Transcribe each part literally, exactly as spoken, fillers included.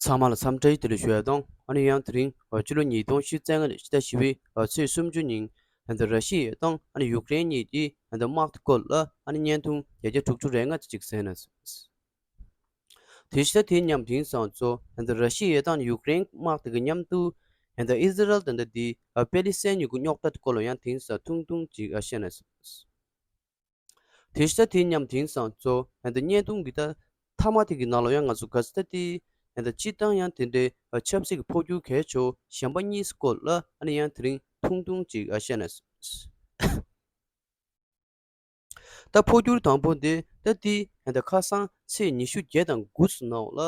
ཚང་མ་ལ་འཚམས་འདྲི་བདེ་ལེགས་ཞུ་ཡ་དང་། ཨ་ནི་ཡང་དེ་རིང་ཕྱི་ལོ་ཉིས་སྟོང་ཉི་ཤུ་རྩ་ལྔ་ནི་ཕྱི་ཟླ་བཞི་པའི་ཚེས་སུམ་ཅུ་ཉིན་ད་ར་ཤི་ཡ་དང་ཨ་ནི་ཡུཀ་རེན་གཉིས་ཀྱི་དམག་དེ་སྐོར་ལ་ཨ་ནི་བརྙན་ཐུང་བརྒྱ་ཆ་དྲུག་ཅུ་རེ་ལྔ་ཅིག་གསན་ན། དེ་བཞིན་དེ་མཉམ་དེང་སང་ཚོ་ད་ར་ཤི་ཡ་དང་ཡུཀ་རེན་དམག་དེ་གི་མཉམ་དུ་ད་ཨི་ཟི་རལ་དང་ད་དེ་པེ་ལི་སི་ཐན་གཉིས་ཀྱི་རྙོག་དྲ་དེ་སྐོར་ལ་ཡང་དེང་སང་ཐུང་ཐུང་ཅིག་བཤད་ན། དེ་བཞིན་དེ་མཉམ་དེང་སང་ཚོ་ད་བརྙན་ཐུང་གི་ད་མཐའ་མ་དེ་གི་ནང་ལ་ཡང་ང་ཚོ་ག་ཚོད་ད་དེ་ད་སྤྱིར་བཏང་ཡང་དེ་འདྲའི་ཆབ་སྲིད་ཀྱི་འཕོ་འགྱུར་གལ་ཆེ་བ་གཞན་པ་གཉིས་སྐོར་ལ་ཨ་ནི་ཡང་དེ་རིང་ཐུང་ཐུང་ཅིག་བཤད་ན། ད་འཕོ་འགྱུར་དང་པོ་དེ་ད་དེ་ད་ཁ་སང་ཚེས་ཉི་ཤུ་བརྒྱད་དང་དགུ་ཚོ་ནང་ལ་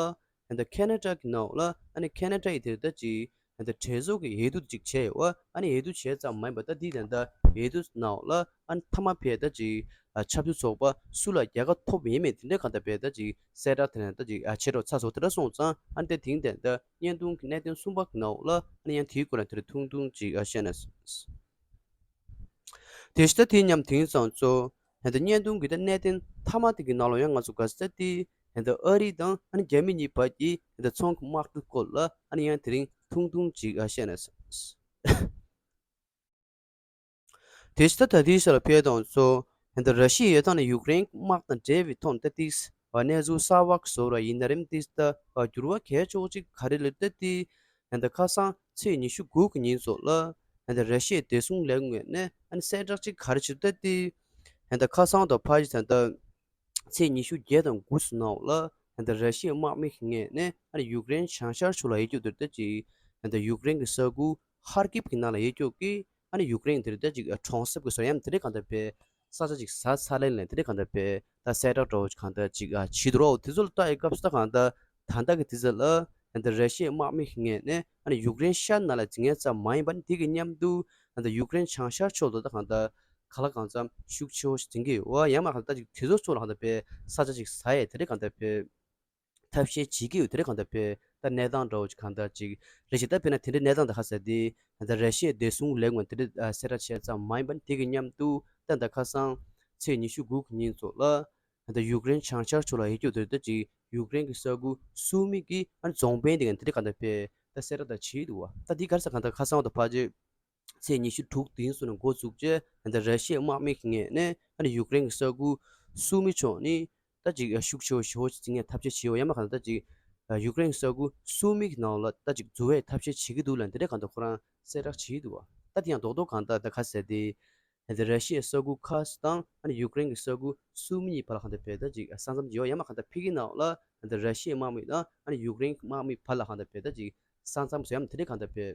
ད་ཁེ་ན་ཌ་གི་ནང་ལ་ཨ་ནི་ཁེ་ན་ཌ་ཡི་དེར་ད་ཅིག་ད་གྲོས་ཚོགས་ཀྱི་འོས་བསྡུ་ཅིག་བྱས་ཡོད། ཨ་ནི་འོས་བསྡུ་བྱས་ཙམ་མ་ཡིན་པ་ད་དེ་ད་ད་འོས་བསྡུ་ནང་ལ་ཨ་ནི་མཐའ་མ་ཕེ་ད་ཅིག་ཆབ་སྲིད་ཚོགས་པ་སུ་ལ་རྒྱལ་ཁ་ཐོབ་ཡིན་མེད་དེ་འདྲའི་གང་ལྟར་ཕེ་ད་ཅིག་གསལ་བསྒྲགས་དེ་ནས་ད་ཅིག་བྱེད་རོགས་ཚ་སོགས་དེ་འདྲ་སོང་ཙང་ཨ་ནི་དེ་དེང་དེ་ད་བརྙན་ཐུང་གི་གནད་དོན་གསུམ་པ་གི་ནང་ལ་ཨ་ནི་ཡང་དེའི་སྐོར་ལ་དེ་རིང་ཐུང་ཐུང་ཅིག་བཤད་ན། དེ་བཞིན་དེ་མཉམ་དེང་སང་ཚོ་ད་བརྙན་ཐུང་གི་ད་གནད་དོན་མཐའ་མ་དེ་གི་ནང་ལ་ཡང་ང་ཚོ་ག་ཚོད་ད་དེ་ད་ཨ་རི་དང་ཨ་ནི་རྒྱ་མི་གཉིས་བར་གྱི་ད་ཚོང་གི་དམག་འཁྲུག་སྐོར་ལ་ཨ་ནི་ཡང་དེ་རིང་ཐུང་ཐུང་ཅིག་བཤད་ན། དེ་བཞིན་ད་ལྟའི་ཆ་ལ་ཕེ་དང་ཚོ་ད་ར་ཤི་ཡ་དང་ནི་ཡུཀ་རེན་དམག་དང་འབྲེལ་བའི་ཐོག་ད་ཏིག་གནས་ཚུལ་གསར་བ་བཟོ་ར་ཡིན་ན་རིམ་ཏིག་ད་འགྱུར་བ་གལ་ཆེ་བོ་ཅིག་ག་རེ་ལབ་ད་དེ་ད་ཁ་སང་ཚེས་ཉི་ཤུ་དགུ་གི་ཉིན་ཚོ་ལ་ད་ར་ཤི་ཡའི་བདེ་སྲུང་ལས་ཁུངས་ནས་ཨ་ནི་གསལ་བསྒྲགས་ཅིག་ག་རེ་བྱས་ད་དེ་ད་ཁ་སང་དང་ཕ་ཡི་ད་ད་ཚེས་ཉི་ཤུ་བརྒྱད་དང་དགུ་ཚོ་ནང་ལ་ད་ར་ཤི་ཡའི་དམག་མི་ཞིག་ངོས་ནས་ཨ་ནི་ཡུཀ་རེན་བྱང་ཤར་ཕྱོགས་ལ་ཡོད་རྒྱུ་དེར་ད་ཅིག་ད་ཡུཀ་རེན་གྱི་ས་ཁུལ་ཧར་ཀིབ་ཀྱི་ནང་ལ་ཡོད་རྒྱུ་གི་ཨ་ནི་ཡུཀ་རེན་དེར་ད་ཅིག་གྲོང་གསེབ་ཀྱི་ས་ཡམ་དེ་འདྲ་གང་ལྟར་ཕེ་ས་ཆ་ཅིག་ཟ་ས་ལེན་ལེན་དེ་འདྲ་གང་ལྟར་ཕེ་ད་གསལ་བསྒྲགས་འདྲ་བོ་ཅིག་གང་ལྟར་ཅིག་ཨ་བྱེད་འདུག་རོ། དེ་ཚོ་ལ་ལྟ་ཡི་སྐབས་སུ་ད་གང་ལྟར་ད་ལྟ་གི་དུས་ཚོད་ལ་ད་ར་ཤི་ཡའི་དམག་མི་ཞིག་ངོས་ནས་ཨ་ནི་ཡུཀ་རེན་ཤར་ནང་ལ་འཛིང་མཁན་ཙམ་མ་ཡིན་པར་དེ་གི་མཉམ་དུ་ད་ཡུཀ་རེན་བྱང་ཤར་ཕྱོགས་ལ་ད་གང་ལྟར་ག་ལ་གང་འཚམ་ཤུགས་ཆེ་བོ་ཞིག་འཛིང་གི་ཡོད། ཡང་མ་གང་ལྟར་ཅིག་དུས་ཚོད་ཕྱོགས་ལ་གང་ལྟར་ཕེ་ས་ཆ་ཅིག་ཟ་ཡས་དེ་འདྲ་གང་ལྟར་ཕེ་ཐབས་ཤེས་བྱེད་ཀྱི་ཡོད། དེ་འདྲ་གང་ལྟར་ཕེ་ད་གནས་སྟངས་འདྲ་བོ་ཅིག་གང་ལྟར་ཅིག་རེད་ཤག་ད་ཕེ་ན་དེ་འདྲའི་གནས་སྟངས་ད་ཁ་གསལ་དེ་ད་ར་ཤི་ཡའི་བདེ་སྲུང་ལས་ཁུངས་དེ་འདྲ་གསལ་བསྒྲགས་བྱས་ཙམ་མ་ཡིན་པར་དེ་གི་མཉམ་དུ་ད་ད་ཁ་སང་ཚེས་ཉི་ཤུ་དགུ་གི་ཉིན་ཚོ་ལ་ད་ཡུཀ་རེན་བྱང་ཤར་ཕྱོགས་ལ་ཡོད་རྒྱུ་དེ་ད་ཅིག་ཡུཀ་རེན་གྱི་ས་ཁུལ་སུ་མི་གི་ཨ་ནི་རྫོང་དཔོན་དེ་ག་དེ་འདྲ་གང་ལྟར་ཕེ་ད་གསལ་བསྒྲགས་ད་བྱས་འདུག་བ། ད་འདི་ག་རེ་ཟེར་གང་ལྟར་ཁ་སང་བ་ད་ཕ་ཅིག་ཚེས་ཉི་ཤུ་དྲུག་དེ་ཚོ་ནས་འགོ་བཙུགས་རྗེས་ད་ར་ཤི་ཡའི་དམག་མི་ངོས་ནས་ཨ་ནི་ཡུཀ་རེན་གྱི་ས་ཁུལ་སུ་མི་ཕྱོགས་ནས་ད་ཅིག་ཤུགས་ཆེ་བོ་ཞེ་བོ་ཅིག་འཛིང་ཡས་ཐབས་ཤེས་བྱས་ཡོད། ཡང་མ་གང་ལྟར་ད་ཅིག་ཡུཀ་རེན་གྱི་ས་ཁུལ་སུ་མི་གི་ནང་ལ་ད་ཅིག་འཛུལ་བའི་ཐབས་ཤེས་བྱེད་ཀྱི་འདུག་ལབ་དེ་འདྲ་གང་ལྟར་ཁོ་རང་གསལ་བསྒྲགས་བྱས་འདུག་བ། ད་དེ་ཡང་རྡོག་རྡོག་གང་ལྟར་ད་ག་ཟེར་དེ་ད་ར་ཤི་ཡའི་ས་ཁུལ་ཁ་ཤས་དང་ཨ་ནི་ཡུཀ་རེན་གྱི་ས་ཁུལ་སུ་མི་གཉིས་བར་ལ་གང་ལྟར་ཕེ་ད་ཅིག་ས་མཚམས་ཅིག་ཡོད། ཡང་མ་གང་ལྟར་ཕེ་གི་ནང་ལ་ད་ར་ཤི་ཡའི་དམག་མི་དང་ཨ་ནི་ཡུཀ་རེན་གྱི་དམག་མི་བར་ལ་གང་ལྟར་ཕེ་ད་ཅིག་ས་མཚམས་སུ་ཡང་དེ་འདྲ་གང་ལྟར་ཕེ་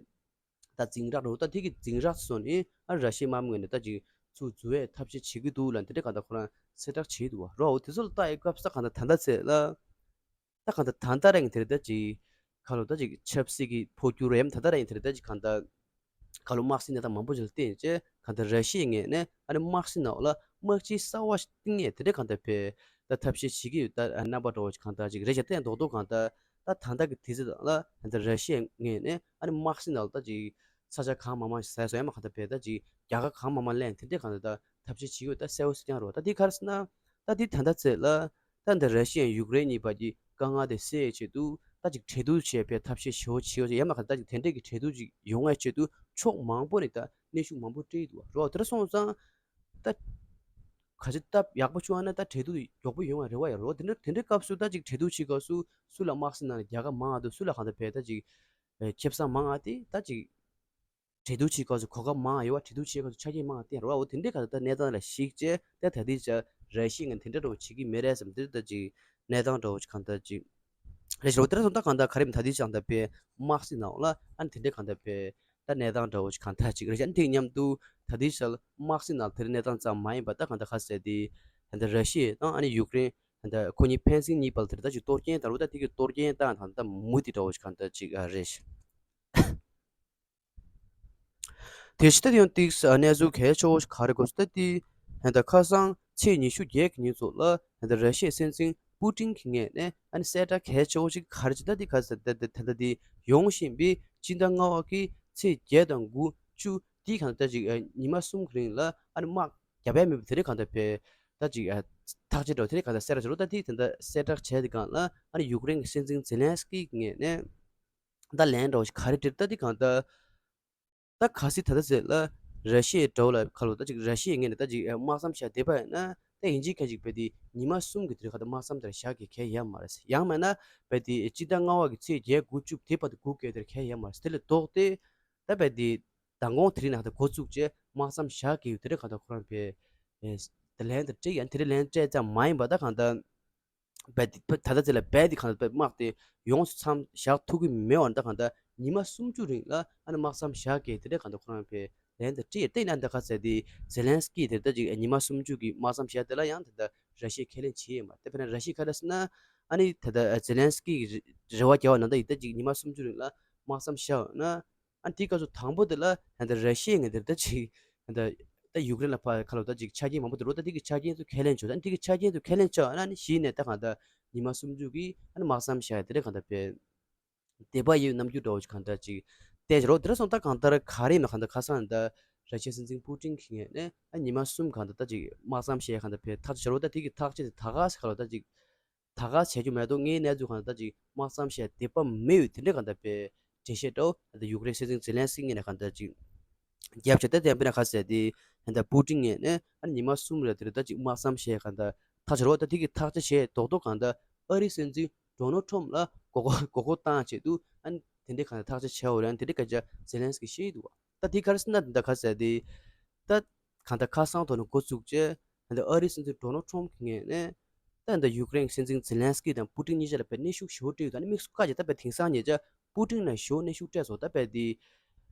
ད་འཛིང་རགས་རུ་ད་དེ་གི་འཛིང་རགས་སོ་ནི་ཨ་ར་ཤི་ཡའི་དམག་མི་ངོས་ནས་ད་ཅིག་ཚུར་འཛུལ་བའི་ཐབས་ཤེས་བྱེད་ཀྱི་འདུག་ལབ་དེ་འདྲ་གང་ལྟར་ཁོ་རང་གསལ་བསྒྲགས་བྱས་འདུག་བ་རོ། དེ་ཚོ་ལ་ལྟ་ཡི་སྐབས་སུ་ད་གང་ལྟར་ད་ལྟ་ཚེ་ལ་ད་གང་ལྟར་ད་ལྟ་རང་དེར་ད་ཅིག་ཁ་ལོ་ད་ཅིག་ཆབ་སྲིད་ཀྱི་འཕོ་འགྱུར་རེད་ཡམ་ད་ལྟ་རང་དེར་ད་ཅིག་གང་ལྟར་ཁ་ལོ་དམག་སྲིད་གནས་སྟངས་མང་པོ་ཞིག་ལ་བརྟེན་བྱས་གང་ལྟར་ར་ཤི་ཡའི་ངོས་ནས་ཨ་ནི་དམག་སྲིད་ནང་ལ་དམག་སྤྱི་གསར་བ་ཞིག་བཏིང་ཡས་དེ་འདྲ་གང་ལྟར་ཕེ་ད་ཐབས་ཤེས་བྱེད་ཀྱི་ཡོད། ད་རྣམ་པ་འདྲ་བོ་ཞིག་གང་ལྟར་ཅིག་རེད་བྱས་ད་ཡང་རྡོག་རྡོག་གང་ལྟར་ད་ད་ལྟ་གི་དུས་ཚོད་ལ་ད་ར་ཤི་ཡའི་ངོས་ནས་ཨ་ནི་དམག་སྲིད་ནང་ལ་ད་ཅིག་ས་ཆ་གང་མང་མང་ཞིག་ཟ་ཡས་སོ་ཡང་མ་གང་ལྟར་ཕེ་ད་ཅིག་རྒྱལ་ཁ་གང་མང་མང་ལེན་དེ་འདྲ་གང་ལྟར་ད་ཐབས་ཤེས་བྱེད་ཀྱི་ཡོད། ད་གསལ་བོ་ཞིག་ཀྱང་རེད་བ། ད་འདི་ག་རེ་ཟེར་ན་ད་འདི་ད་ལྟ་ཚེ་ལ་ད་འདི་ར་ཤི་ཡ་ཡུཀ་རེན་གཉིས་བར་གྱི་དཀའ་ངལ་དེ་སེལ་ཡས་ཆེད་དུ་ད་ཅིག་གྲོས་བསྡུར་བྱེད་པའི་ཐབས་ཤེས་ཞེ་བོ་བྱེད་ཡོད། ཡང་མ་གང་ལྟར་ད་ཅིག་དེ་འདྲས་ཀྱི་གྲོས་བསྡུར་ཅིག་ཡོང་ཡས་ཆེད་དུ་ཕྱོགས་མང་པོ་ནས་ད་གནོན་ཤུགས་མང་པོ་སྤྲད་ཡོད་འདུག་བ་རོ། དེ་འདྲ་སོང་ཙང་ད་ག་ཅི་སྟབས་ཡག་པོ་བྱུང་བ་ན་ད་གྲོས་བསྡུར་མགྱོགས་པོ་ཡོང་བའི་རེ་བ་ཡོད་རོ། དེ་འདྲ་དེ་འདྲའི་སྐབས་སུ་ད་ཅིག་གྲོས་བསྡུར་བྱེད་སྐབས་སུ་སུ་ལ་དམག་སྲིད་ནང་ལ་རྒྱལ་ཁ་མང་བ་འདུག་སུ་ལ་གང་ལྟར་ཕེ་ད་ཅིག་ཁེ་བཟང་མང་བ་དེ་ད་ཅིག་གྲོས་བསྡུར་བྱེད་སྐབས་སུ་གོ་སྐབས་མང་ཡོད་བ། གྲོས་བསྡུར་བྱེད་སྐབས་སུ་ཆ་རྐྱེན་མང་བ་བསྟན་རོགས་འོ་དེ་འདྲའི་ཁ་ད་གནས་སྟངས་ལ་གཞིགས་བྱས་ཏེ་ད་ལྟའི་ཆ་ར་ཤི་ཡ་དེ་འདྲ་འདྲ་བོ་བྱེད་ཀྱི་མེད་རེད་བསམ་དེ་ད་ཅིག་གནས་སྟངས་འདྲ་བོ་ཅིག་གང་ལྟར་ཅིག་རེད་ཤག་རོ། དེ་འདྲ་སོང་ད་གང་ལྟར་ག་རེ་མིན་ད་ལྟའི་ཆ་ད་ཕེ་དམག་སྲིད་ནང་ལ་ཨ་ནི་དེ་འདྲའི་གང་ལྟར་ཕེ་ད་གནས་སྟངས་འདྲ་བོ་ཅིག་གང་ལྟར་ཅིག་རེད་ཤག་ཨ་ནི་དེ་མཉམ་དུ་ད་ལྟའི་ཆ་ལ་དམག་སྲིད་ནང་དེ་འདྲའི་གནས་སྟངས་ཙམ་མ་ཡིན་པ་ད་གང་ལྟར་ཁ་གསལ་དེ་ད་ལྟ་ར་ཤི་ཡ་དང་ཨ་ནི་ཡུཀ་རེན་ད་ལྟ་ཁོ་གཉིས་ཕན་ཚུན་གཉིས་བར་དེ་ད་ཅིག་གཏོར་སྐྱོན་དང་རོ་ད་དེ་གི་གཏོར་སྐྱོན་དང་ད་ལྟ་མུ་མཐུད་འདྲ་བོ་ཅིག་གང་ལྟར་ཅིག་ཨ་རེད་ཤག་དེ་ཕྱི་ད་ཡང་ཏིག་ས་གནས་ཚུལ་གལ་ཆེ་བོ་ཞིག་ག་རེ་དགོས་ཟེར་ཏེ། ད་ཁ་སང་ཚེས་ཉི་ཤུ་བརྒྱད་ཀྱི་ཉིན་ཚོ་ལ་ད་ར་ཤི་ཡའི་སྲིད་འཛིན་པུ་ཏིན་གྱི་ངོས་ནས་ཨ་ནི་གསལ་བསྒྲགས་གལ་ཆེ་བོ་ཞིག་ག་རེ་ཅིག་ད་ཏིག་ག་ཟེར་ད་ད་ད་ད་དེ་ཡོང་བཞིན་པའི་སྤྱི་ཟླ་ལྔ་པ་གི་ཚེས་བརྒྱད་དང་དགུ་བཅུ་དེའི་གང་ད་ཅིག་ཉི་མ་གསུམ་གྱི་རིང་ལ་ཨ་ནི་དམག་རྒྱབ་ཡ་མེད་པ་དེ་རིང་གང་ད་ཕེ་ད་ཅིག་ཨ་ ཐག་གཅོད་འདྲ་བོ་དེ་རིགས་གང་ལྟར་གསལ་བསྒྲགས་བྱས་རོགས། ད་དེ་དེ་འདྲ་གསལ་བསྒྲགས་བྱས་དེ་སྒང་ལ་ཨ་ནི་ཡུཀ་རེན་གྱི་སྲིད་འཛིན་ཛེ་ལན་སི་ཀི་གི་ངོས་ནས་ད་ལན་འདྲ་བོ་ཞིག་ག་རེ་སྤྲད། ད་དེ་གང་ལྟར་ད་ག་སྲིད་ད་ལྟ་ཚེ་ལ་ར་ཤི་ཡའི་འདྲ་བོ་ལ་ཁ་ལོ་ད་ཅིག་ར་ཤི་ཡའི་ངོས་ནས་ད་ཅིག་དམག་མཚམས་བཞག་བསྡད་པ་ཡིན་ན་ད་ཡིན་གཅིག་མིན་གཅིག་རྦད་དེ་ཉི་མ་གསུམ་གྱི་དེ་རིང་ག་ད་དམག་མཚམས་དེར་བཞག་གི་གལ་ཡོད་མ་རེད། ཡང་མིན་ན་རྦད་དེ་སྤྱི་ཟླ་ལྔ་པ་གི་ཚེས་བརྒྱད་དགུ་བཅུ་དེ་བར་དུ་སྒུག་དགོས་དེར་གལ་ཡོད་མ་རེད། དེ་ལས་ལྡོག་སྟེ་ད་རྦད་དེ་མདང་དགོང་དེ་རིང་ནས་ད་འགོ་བཙུགས་བྱས་དམག་མཚམས་བཞག་གི་ཡོད། དེ་རིང་ག་ད་ཁོ་རང་བས་དེ་ལན་དེ་སྤྲད་ཡང་དེ་རིང་ལན་སྤྲད་ཙམ་མ་ཡིན་པ་ད་གང་ད་རྦད་དེ་ད་ལྟ་ཚེ་ལ་རྦད་དེ་གང་ལྟར་དམག་དེ་ཡོངས་སུ་མཚམས་བཞག་ཐུབ་ཀྱི་མེད་པ་འདྲ། གང་ལྟར་ཉི་མ་སུམ་ཅུ་རིང་ལ་ཨ་ནི་དམག་མཚམས་བཞག་གི་དེ་འདྲ་གང་ལྟར་ཁོ་རང་བས་ལན་དེ་སྤྲད་ཡོད། དེ་ཡིན་ན་འདི་ག་ཟེར་དེ་ཛེ་ལན་སི་ཀི་དེ་ལྟ་ཅིག་ཉི་མ་སུམ་ཅུ་གི་དམག་མཚམས་བཞག་དེ་ལ་ཡང་དེ་ལྟ་ར་ཤི་ཡས་ཁས་ལེན་བྱས་ཡོད་མ་རེད། དེ་དཔེར་ན་ར་ཤི་ཡས་ག་རེ་ཟེར་ན་ཨ་ནི་དེ་ལྟ་ཛེ་ལན་སི་ཀི་གི་རེ་བ་རྒྱག་པ་ནང་ལྟར་ཡིན་ད་ཅིག་ཉི་མ་སུམ་ཅུ་རིང་ལ་དམག་མཚམས་བཞག་ན། ཨ་དེའི་སྐབས་སུ་དང་པོ་དེ་ལ་ད་ལྟ་ར་ཤི་ཡའི་ངོས་དེར་ད་ཅིག་ད་ལྟ་ད་ཡུཀ་རེན་ལ་ཕར་ཁ་ལོ་ད་ཅིག་ཆ་རྐྱེན་མང་པོ་འདུག་རོ། ད་དེ་གི་ཆ་རྐྱེན་ཚོ་ཁས་ལེན་བྱོས། ད་དེ་གི་ཆ་རྐྱེན་ཚོ་ཁས་ལེན་བྱས་ཨ་ནི་གཞི་ནས་ད་གང་ལྟར་ཉི་མ་སུམ་ཅུ་གི་ཨ་ནི་དམག་མཚམས་བཞག་ཡ་དེ་རེད། གང་ལྟར་བས་དད་པ་ཡོད་རྣམས་རྒྱུ་འདྲ་བོ་ཞིག་གང་ལྟར་ཅིག་བལྟས་བྱས་རོ། དེ་ར་སོང་ད་གང་ལྟར་ག་རེ་ཡིན་ན་གང་ལྟར་ཁ་སང་ད་ར་ཤི་ཡའི་སྲིད་འཛིན་པུ་ཏིན་གྱི་ངོས་ནས་ཨ་ཉི་མ་གསུམ་གང་ལྟར་ད་ཅིག་དམག་མཚམས་བཞག་ཡ་གང་ལྟར་བས་ཐག་བཅད་བྱས་རོ། ད་དེ་གི་ཐག་བཅད་དེ་ད་ག་ཟེ་ཁ་ལོ་ད་ཅིག་ད་ག་བྱེད་རྒྱུ་མེད་དོ། ངའི་གནས་ཚུལ་གང་ལྟར་ཅིག་དམག་མཚམས་བཞག་འདོད་པ་མེད་ཡོད་དེ་འདྲ་གང་ལྟར་བས་འགྲེལ་བཤད་འདྲ་བོ་ད་ཡུཀ་རེན་སྲིད་འཛིན་ཛེ་ལན་སི་ཀི་ངོས་ནས་གང་ལྟར་ཅིག་རྒྱབ་བྱས། ད་དེ་ཡང་དཔེར་ན་ག་ཟེར་དེ་ད་པུ་ཏིན་ངོས་ནས་ཨ་ནི་ཉི་མ་གསུམ་རེ་དེ་རེ་ད་ཅིག་དམག་མཚམས་བཞག་གང་ལྟར་ཐག་བཅད་རོ། ད་དེ་གི་ཐག་བཅད་བྱས་རྡོག་རྡོག་གང་ལྟར་ཨ་རིའི་སྲིད་འཛིན་ཌོ་ནལ་ཊམ་ལ་མགོ་སྐོར་མགོ་སྐོར་བཏང་ཆེད་དུ་ཨ་ནི་དེ་འདྲ་གང་ལྟར་ཐག་བཅད་བྱས་ཡོད་རེད། ཨ་ནི་དེ་འདྲ་སྐད་ཆ་ཛེ་ལན་སི་ཀི་བཤད་ཀྱི་འདུག་བ། ད་དེ་ག་རེ་ཟེར་ན་དེ་ད་ག་ཟེར་དེ་ད་གང་ལྟར་ཁ་སང་ཐོག་ནས་འགོ་བཙུགས་རྗེས་ད་ལྟ་ཨ་རིའི་སྲིད་འཛིན་ཌོ་ནལ་ཊམ་གྱི་ངོས་ནས་ད་ལྟ་ཡུཀ་རེན་གྱི་སྲིད་འཛིན་ཛེ་ལན་སི་ཀི་དང་པུ་ཏིན་གཉིས་ཆ་ལ་དཔེ་གནོན་ཤུགས་ཞེ་པོ་སྤྲད་ཡོད། ད་ནི་དམིགས་སུ་བཀར་རྗེས་ད་དཔེ་དེང་སང་ཉེ་ཆར་པུ་ཏིན་ལ་ཞེ་པོ་གནོན་ཤུགས་སྤྲད་སོང་། ད་དཔེ་དེ་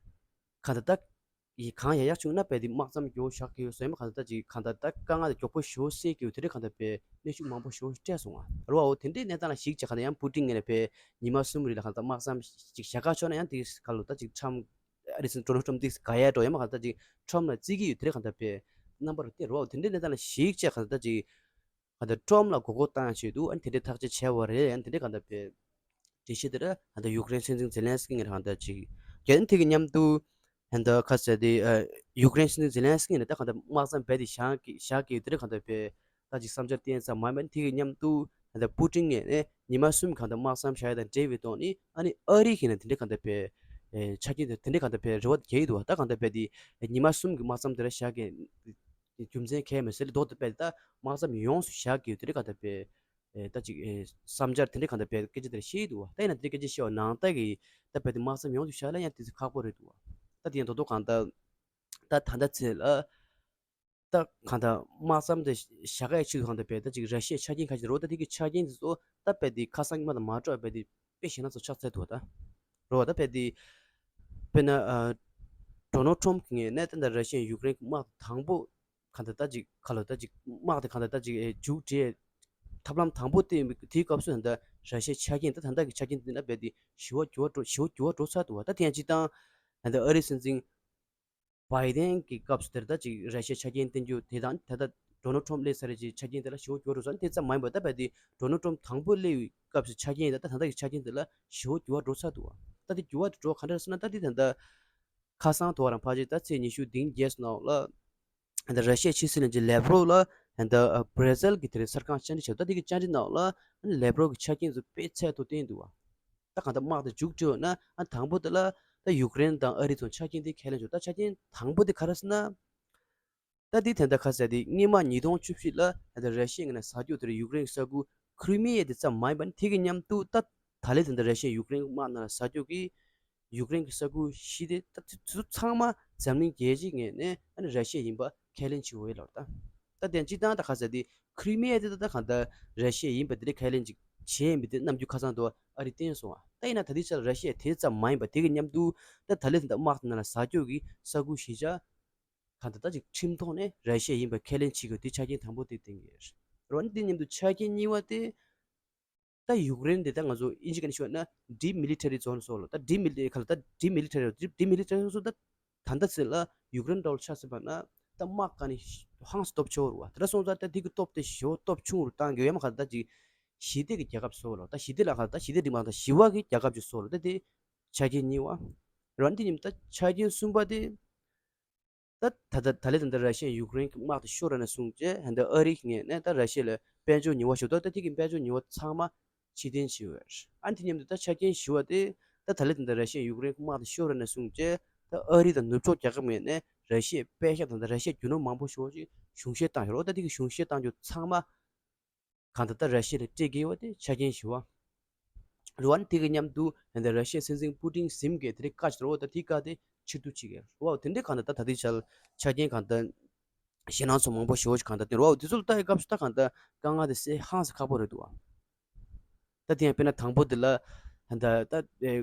གང་ལྟར་ད་ཡི་གང་ཡག་ཡག་བྱུང་ན་དཔེ་དེ་དམག་མཚམས་མགྱོགས་བཞག་གི་ཡོད་ཟེར་མ། གང་ལྟར་ད་ཅིག་གང་ལྟར་ད་དཀའ་ངལ་དེ་མགྱོགས་པོ་ཞེ་པོ་སེལ་གྱི་ཡོད་དེ་འདྲ་གང་ལྟར་དཔེ་གནོན་ཤུགས་མང་པོ་ཞེ་པོ་སྤྲད་སོང་ང་། རེད་བ། འོ་དེ་འདྲའི་གནས་སྟངས་ལ་གཞིགས་བྱས་གང་ལྟར་ཡང་པུ་ཏིན་ངོས་ནས་དཔེ་ཉི་མ་གསུམ་རིང་ལ་གང་ལྟར་དམག་མཚམས་ཅིག་བཞག་ག་ཆོག་ན་ཡང་དེ་ག་ལོ་ད་ཅིག་ཊམ་ཨ་རིའི་སྲིད་འཛིན་ཌོ་ནལ་ཊམ་དེ་དགའ་ཡ་འགྲོ་ཡ་མ། གང་ལྟར་ཅིག་ཊམ་ལ་བརྩི་གི་ཡོད་དེ་འདྲ་གང་ལྟར་དཔེ་རྣམ་པར་བལྟས། རེད་བ། དེ་འདྲའི་གནས་སྟངས་ལ་གཞིགས་བྱས་གང་ལྟར་ཅིག་གང་ལྟར་ཊམ་ལ་མགོ་སྐོར་བཏང་ཆེད་དུ་ཨ་ནི་དེ་འདྲའི་ཐག་གཅོད་བྱས་པ་རེད། ཨ་ནི་དེ་འདྲའི་གང་ལྟར་དཔེ་འགྲེལ་བཤད་དེ་འདྲ་གང་ལྟར་ཡུཀ་རེན་སྲིད་འཛིན་ཛེ་ལན་སི་ཀི་ངོས་ནས་གང་ལྟར་ཅིག་རྒྱ་ནི་དེ་གི་མཉམ་དུ་གང་ལྟར་ག་ཟེར་དེ་ཡུཀ་རེན་སྲིད་འཛིན་ཛེ་ལན་སི་ཀི་ངོས་ནས་ད་གང་ལྟར་དམག་མཚམས་རྦད་དེ་བཞག་གི་བཞག་གི་དེ་འདྲ་གང་ལྟར་དཔེ་ད་ཅིག་བསམ་འཆར་བཏོན་ཙམ་མ་ཡིན་པ། ཨ་ནི་དེ་གི་མཉམ་དུ་གང་ལྟར་པུ་ཏིན་ངོས་ནས་ཉི་མ་གསུམ་གང་ལྟར་དམག་མཚམས་བཞག་ཡ་དང་འབྲེལ་བའི་ཐོག་ནས་ཨ་ནི་ཨ་རི་གིས་ནི་དེ་འདྲ་གང་ལྟར་དཔེ་ཆ་རྐྱེན་དེ་དེ་འདྲ་གང་ལྟར་དཔེ་རེ་བ་རྒྱག་གི་འདུག་བ། ད་གང་ལྟར་དཔེ་དེ་ཉི་མ་གསུམ་གྱི་དམག་མཚམས་དེ་འདྲ་བཞག་གི་རྒྱུ་མཚན་གང་ཡང་མེད་ཟེར་ལ་ལྡོག་སྟེ་དཔེ་ད་དམག་མཚམས་ཡོངས་སུ་བཞག་གི་དེ་འདྲ་གང་ལྟར་དཔེ་ད་ཅིག་བསམ་འཆར་དེ་འདྲ་གང་ལྟར་དཔེ་སྐད་ཆ་དེ་འདྲ་བཤད་ཀྱི་འདུག་བ། ད་ཡིན་ན་དེ་འདྲ་སྐད་ཆ་བཤད་པ་ནང་ལྟར་གྱི་ད་དཔེ་དེ་དམག་མཚམས་ཡོངས་སུ་བཞག་ལ་ཡང་དེ་ཚོ་ཁག་པོ་རེད་འདུག་བ། ད་དེ་ཡང་རྡོག་རྡོག་གང་ལྟར་ད་ད་ལྟ་ཚེ་ལ་ད་གང་ལྟར་དམག་མཚམས་དེ་བཞག་ཡ་ཆེད་དུ་གང་ལྟར་དཔེ་ད་ཅིག་ར་ཤི་ཡའི་ཆ་རྐྱེན་ཁ་ཤས་རེད་བ། ད་དེ་གི་ཆ་རྐྱེན་དེ་ཚོ་ད་དཔེ་དེ་ཁ་སང་ཉི་མ་དང་མ་འདྲ་བ་དཔེ་དེ་དཔེ་ཞེ་ན་ཚོ་ཆགས་ཚར་འདུག་བ། ད་རེད་བ། ད་དཔེ་དེ་དཔེར་ན་ཨ་ཌོ་ནལ་ཊམ་གྱི་ངོས་ནས་ད་ལྟ་ར་ཤི་ཡ་ཡུཀ་རེན་གྱི་དམག་དང་པོ་གང་ལྟར་ད་ཅིག་ག་ལ་ད་ཅིག་དམག་དེ་གང་ལྟར་ད་ཅིག་མཇུག་སྒྲིལ་ཐབས་ལམ་དང་པོ་དེ་དེའི་སྐབས་སུ་ད་ལྟ་ར་ཤི་ཡའི་ཆ་རྐྱེན་ད་ད་ལྟ་གི་ཆ་རྐྱེན་དེ་ན་དཔེ་དེ་ཞེ་པོ་འགྱུར་བ་འགྲོ་ཞེ་པོ་འགྱུར་བ་འགྲོ་ཚར་འདུག་བ། ད་དེ་ཡང་སྤྱིར་བཏང་ད་ལྟ་ཨ་རིའི་སྲིད་འཛིན་བྷའི་ཌེན་གྱི་སྐབས་སུ་དེར་ད་ཅིག་ར་ཤི་ཡའི་ཆ་རྐྱེན་བསྟན་རྒྱུ་དེ་དང་ད་ལྟ་ཌོ་ནལ་ཊམ་སླེབས་ཚར་རེད་ཅིག་ཆ་རྐྱེན་དེ་ལ་ཞེ་པོ་འགྱུར་བ་འགྲོ་ཚར། དེ་ཙམ་མ་ཡིན་པར་ད་དཔེ་དེ་ཌོ་ནལ་ཊམ་དང་པོ་སླེབས་པའི་སྐབས་སུ་ཆ་རྐྱེན་དང་ད་ད་ལྟ་གི་ཆ་རྐྱེན་དེ་ལ་ཞེ་པོ་འགྱུར་བ་འགྲོ་ཚར་འདུག་བ། ད་དེ་འགྱུར་བ་འགྲོ་ག་འདྲ་ཟེར་ན་ད་དེ་ད་ལྟ་ཁ་སང་དུ་བ་རང་ཕལ་ཆེར་ད་ཚེས་ཉི་ཤུ་རྩ་བརྒྱད་ནང་ལ་ད་ར་ཤི་ཡའི་ཕྱི་སྲིད་བློན་ཆེན་ལེབ་རོབ་ལ་ད་ལྟ་བྷ་ར་ཛིལ་གྱི་དེ་རིང་གསར་ཁང་བཅར་འདྲི་བྱས། ད་དེ་གི་བཅར་འདྲི་ནང་ལ་ལེབ་རོབ་ཀྱི་ཆ་རྐྱེན་ཚོ་དཔེ་ཚད་མཐོ་བསྟན་འདུག་བ། ད་གང་ལྟར་དམག་དེ་མཇུག་སྒྲིལ་བ་ན་ཨ་དང་པོ་དེ་ལ་ད་ཡུཀ་རེན་དང་ཨ་རི་ཚོ་ཆ་རྐྱེན་དེ་ཁས་ལེན་བྱུང་། ད་ཆ་རྐྱེན་དང་པོ་དེ་ག་རེ་ཟེར་ན། ད་དེ་དེ་འདྲ་ཁ་གསལ་དེ་སྔོན་མ་ཉིས་སྟོང་བཅུ་བཞི་ལ་ད་ལྟ་ར་ཤི་ཡའི་ངོས་ནས་ཟ་རྒྱུ་དེ་ཡུཀ་རེན་གྱི་ས་ཁུལ་ཁྲི་མི་ཡ་དེ་ཙམ་མ་ཡིན་པ་ནི་དེ་གི་མཉམ་དུ་ད་ད་ལན་དེ་འདྲ་ར་ཤི་ཡའི་ཡུཀ་རེན་དམག་ནང་ལ་ཟ་རྒྱུ་གི་ཡུཀ་རེན་གྱི་ས་ཁུལ་བཞི་དེ་ད་དེ་ཚོ་ཚང་མ་འཛམ་གླིང་རྒྱལ་སྤྱིའི་ངོས་ནས་ཨ་ནི་ར་ཤི་ཡ་ཡིན་པ་ཁས་ལེན་བྱེད་འོས་ལོར་ད། ད་དེ་སྤྱིར་བཏང་ད་ཁ་གསལ་དེ་ཁྲི་མི་ཡ་དེ་ད་ད་གང་ལྟར་ར་ཤི་ཡ་ཡིན་པ་དེ་འདྲ་ཁས་ལེན་ཅིག་བྱས་ཡིན་པ་དེ་གནང་རྒྱུ་ཁ་སང་དུ་ཨ་རི་བསྟན་སོང་བ། ད་ཡིན་ན་ད་ལྟའི་ཆར་ར་ཤི་ཡ་དེ་ཙམ་མ་ཡིན་པ་དེ་གི་མཉམ་དུ་ད་ད་ལན་དེ་འདྲ་དམག་དེ་ནང་ལ་ཟ་རྒྱུ་གི་ས་ཁུལ་བཞི་ཆ་གང་ལྟར་ད་ཅིག་ཁྲིམས་ཐོག་ནས་ར་ཤི་ཡ་ཡིན་པ་ཁས་ལེན་བྱེད་དགོས་དེ་ཆ་རྐྱེན་དང་པོ་དེ་བསྟན་གྱི་ཡོད་རེད། འོ་ན་དེ་མཉམ་དུ་ཆ་རྐྱེན་གཉིས་པ་དེ་ད་ཡུཀ་རེན་དེ་ད་ང་ཚོ་དབྱིན་ཇི་སྐད་ནས་ཞུས་ན་ཌི་མི་ལི་ཊ་རི་ཛོན་སོགས་ལ་ད་ཌི་མི་ལི་ག་ལ་ད་ཌི་མི་ལི་ཊ་རི་ཌི་མི་ལི་ཊ་རི་ཛོན་སོགས་ད་ད་ལྟ་ཚེ་ལ་ཡུཀ་རེན་འདྲ་བོ་ཆ་ཟིན་པ་ན་ད་དམག་ག་ནས་ཧང་སྟོབས་ཆེ་བོ་རུ་བ། དེ་འདྲ་སོང་ཙང་ད་དེ་གི་སྟོབས་དེ་ཞེ་པོ་སྟོབས་ཆུང་རུ་བཏང་གི་ཡོད་མ་ག་ད་ཅིག་ཞི་བདེ་གི་རྒྱལ་ཁབ་སོགས་ལ་ད་ཞི་བདེ་ལ་ག་ད་ཞི་བདེ་རིང་མ་ད་ཞི་བ་གི་རྒྱལ་ཁབ་ཅིག་སོགས་ལ་ད་དེ་ཆ་རྐྱེན་གཉིས་པ། རང་དེ་ཉིན་ད་ཆ་རྐྱེན་གསུམ་པ་དེ། ད་ད་ད་ད་ལས་ད་ལྟ་ར་ཤི་ཡས་ཡུཀ་རེན་གྱི་དམག་དེ་ཤོར་ར་ནས་བཟུང་རྗེས་ད་ལྟ་ཨ་རི་གི་ངོས་ནས་ད་ར་ཤི་ཡ་ལ་དཔལ་འབྱོར་ཉེས་པ་ཞུ་ད་ད་དེ་གི་དཔལ་འབྱོར་ཉེས་པ་ཚང་མ་ཕྱིར་འཐེན་བྱས་ཡོད། ཨ་ནི་དེ་མཉམ་དུ་ད་ཆ་རྐྱེན་ཞུ་བ་དེ་ད་ད་ལས་ད་ལྟ་ར་ཤི་ཡས་ཡུཀ་རེན་གྱི་དམག་དེ་ཤོར་ར་ནས་བཟུང་རྗེས་ད་ཨ་རི་དང་ནུབ་ཕྱོགས་རྒྱལ་ཁབ་ངོས་ནས་ར་ཤི་ཡའི་པད་ཤག་དང་ད་ར་ཤི་ཡའི་རྒྱུ་ནོར་མང་པོ་ཞེ་པོ་ཅིག་གཞུང་བཞེས་བཏང་ཡོད་རེད། ད་དེ་གི་གཞུང་བཞེས་བཏང་རྒྱུ་ཚང་མ་གང་ལྟར་ད་ར་ཤི་ཡ་ལ་སྤྲད་ཀྱི་ཡོད་པ་དེ་ཆ་རྐྱེན་ཞུ་བ། རེད་བ། དེ་གི་མཉམ་དུ་ད་ལྟ་ར་ཤི་ཡའི་སྲིད་འཛིན་པུ་ཏིན་གཟིམ་གྱིས་དེ་རིང་བཀའ་ཅིག་རེད་བ། ད་དེའི་བཀའ་དེ་ཕྱིར་བསྡུ་བྱེད་ཀྱི་རེད་བ། དེ་འདྲའི་གང་ལྟར་ད་ད་ལྟའི་ཆར་ཆ་རྐྱེན་གང་ལྟར་ཞེད་སྣང་ཚོ་མང་པོ་ཞེ་པོ་ཞིག་གང་ལྟར་དེ་རེད་བ། དེ་ཚོ་ལ་ལྟ་ཡི་སྐབས་སུ་ད་གང་ལྟར་དཀའ་ངལ་དེ་སེལ་ཧང་སང་ཁག་པོ་རེད་འདུག་བ། ད་དེ་ཡང་དཔེར་ན་དང་པོ་དེ་ལ་ད་ད་ཨེ་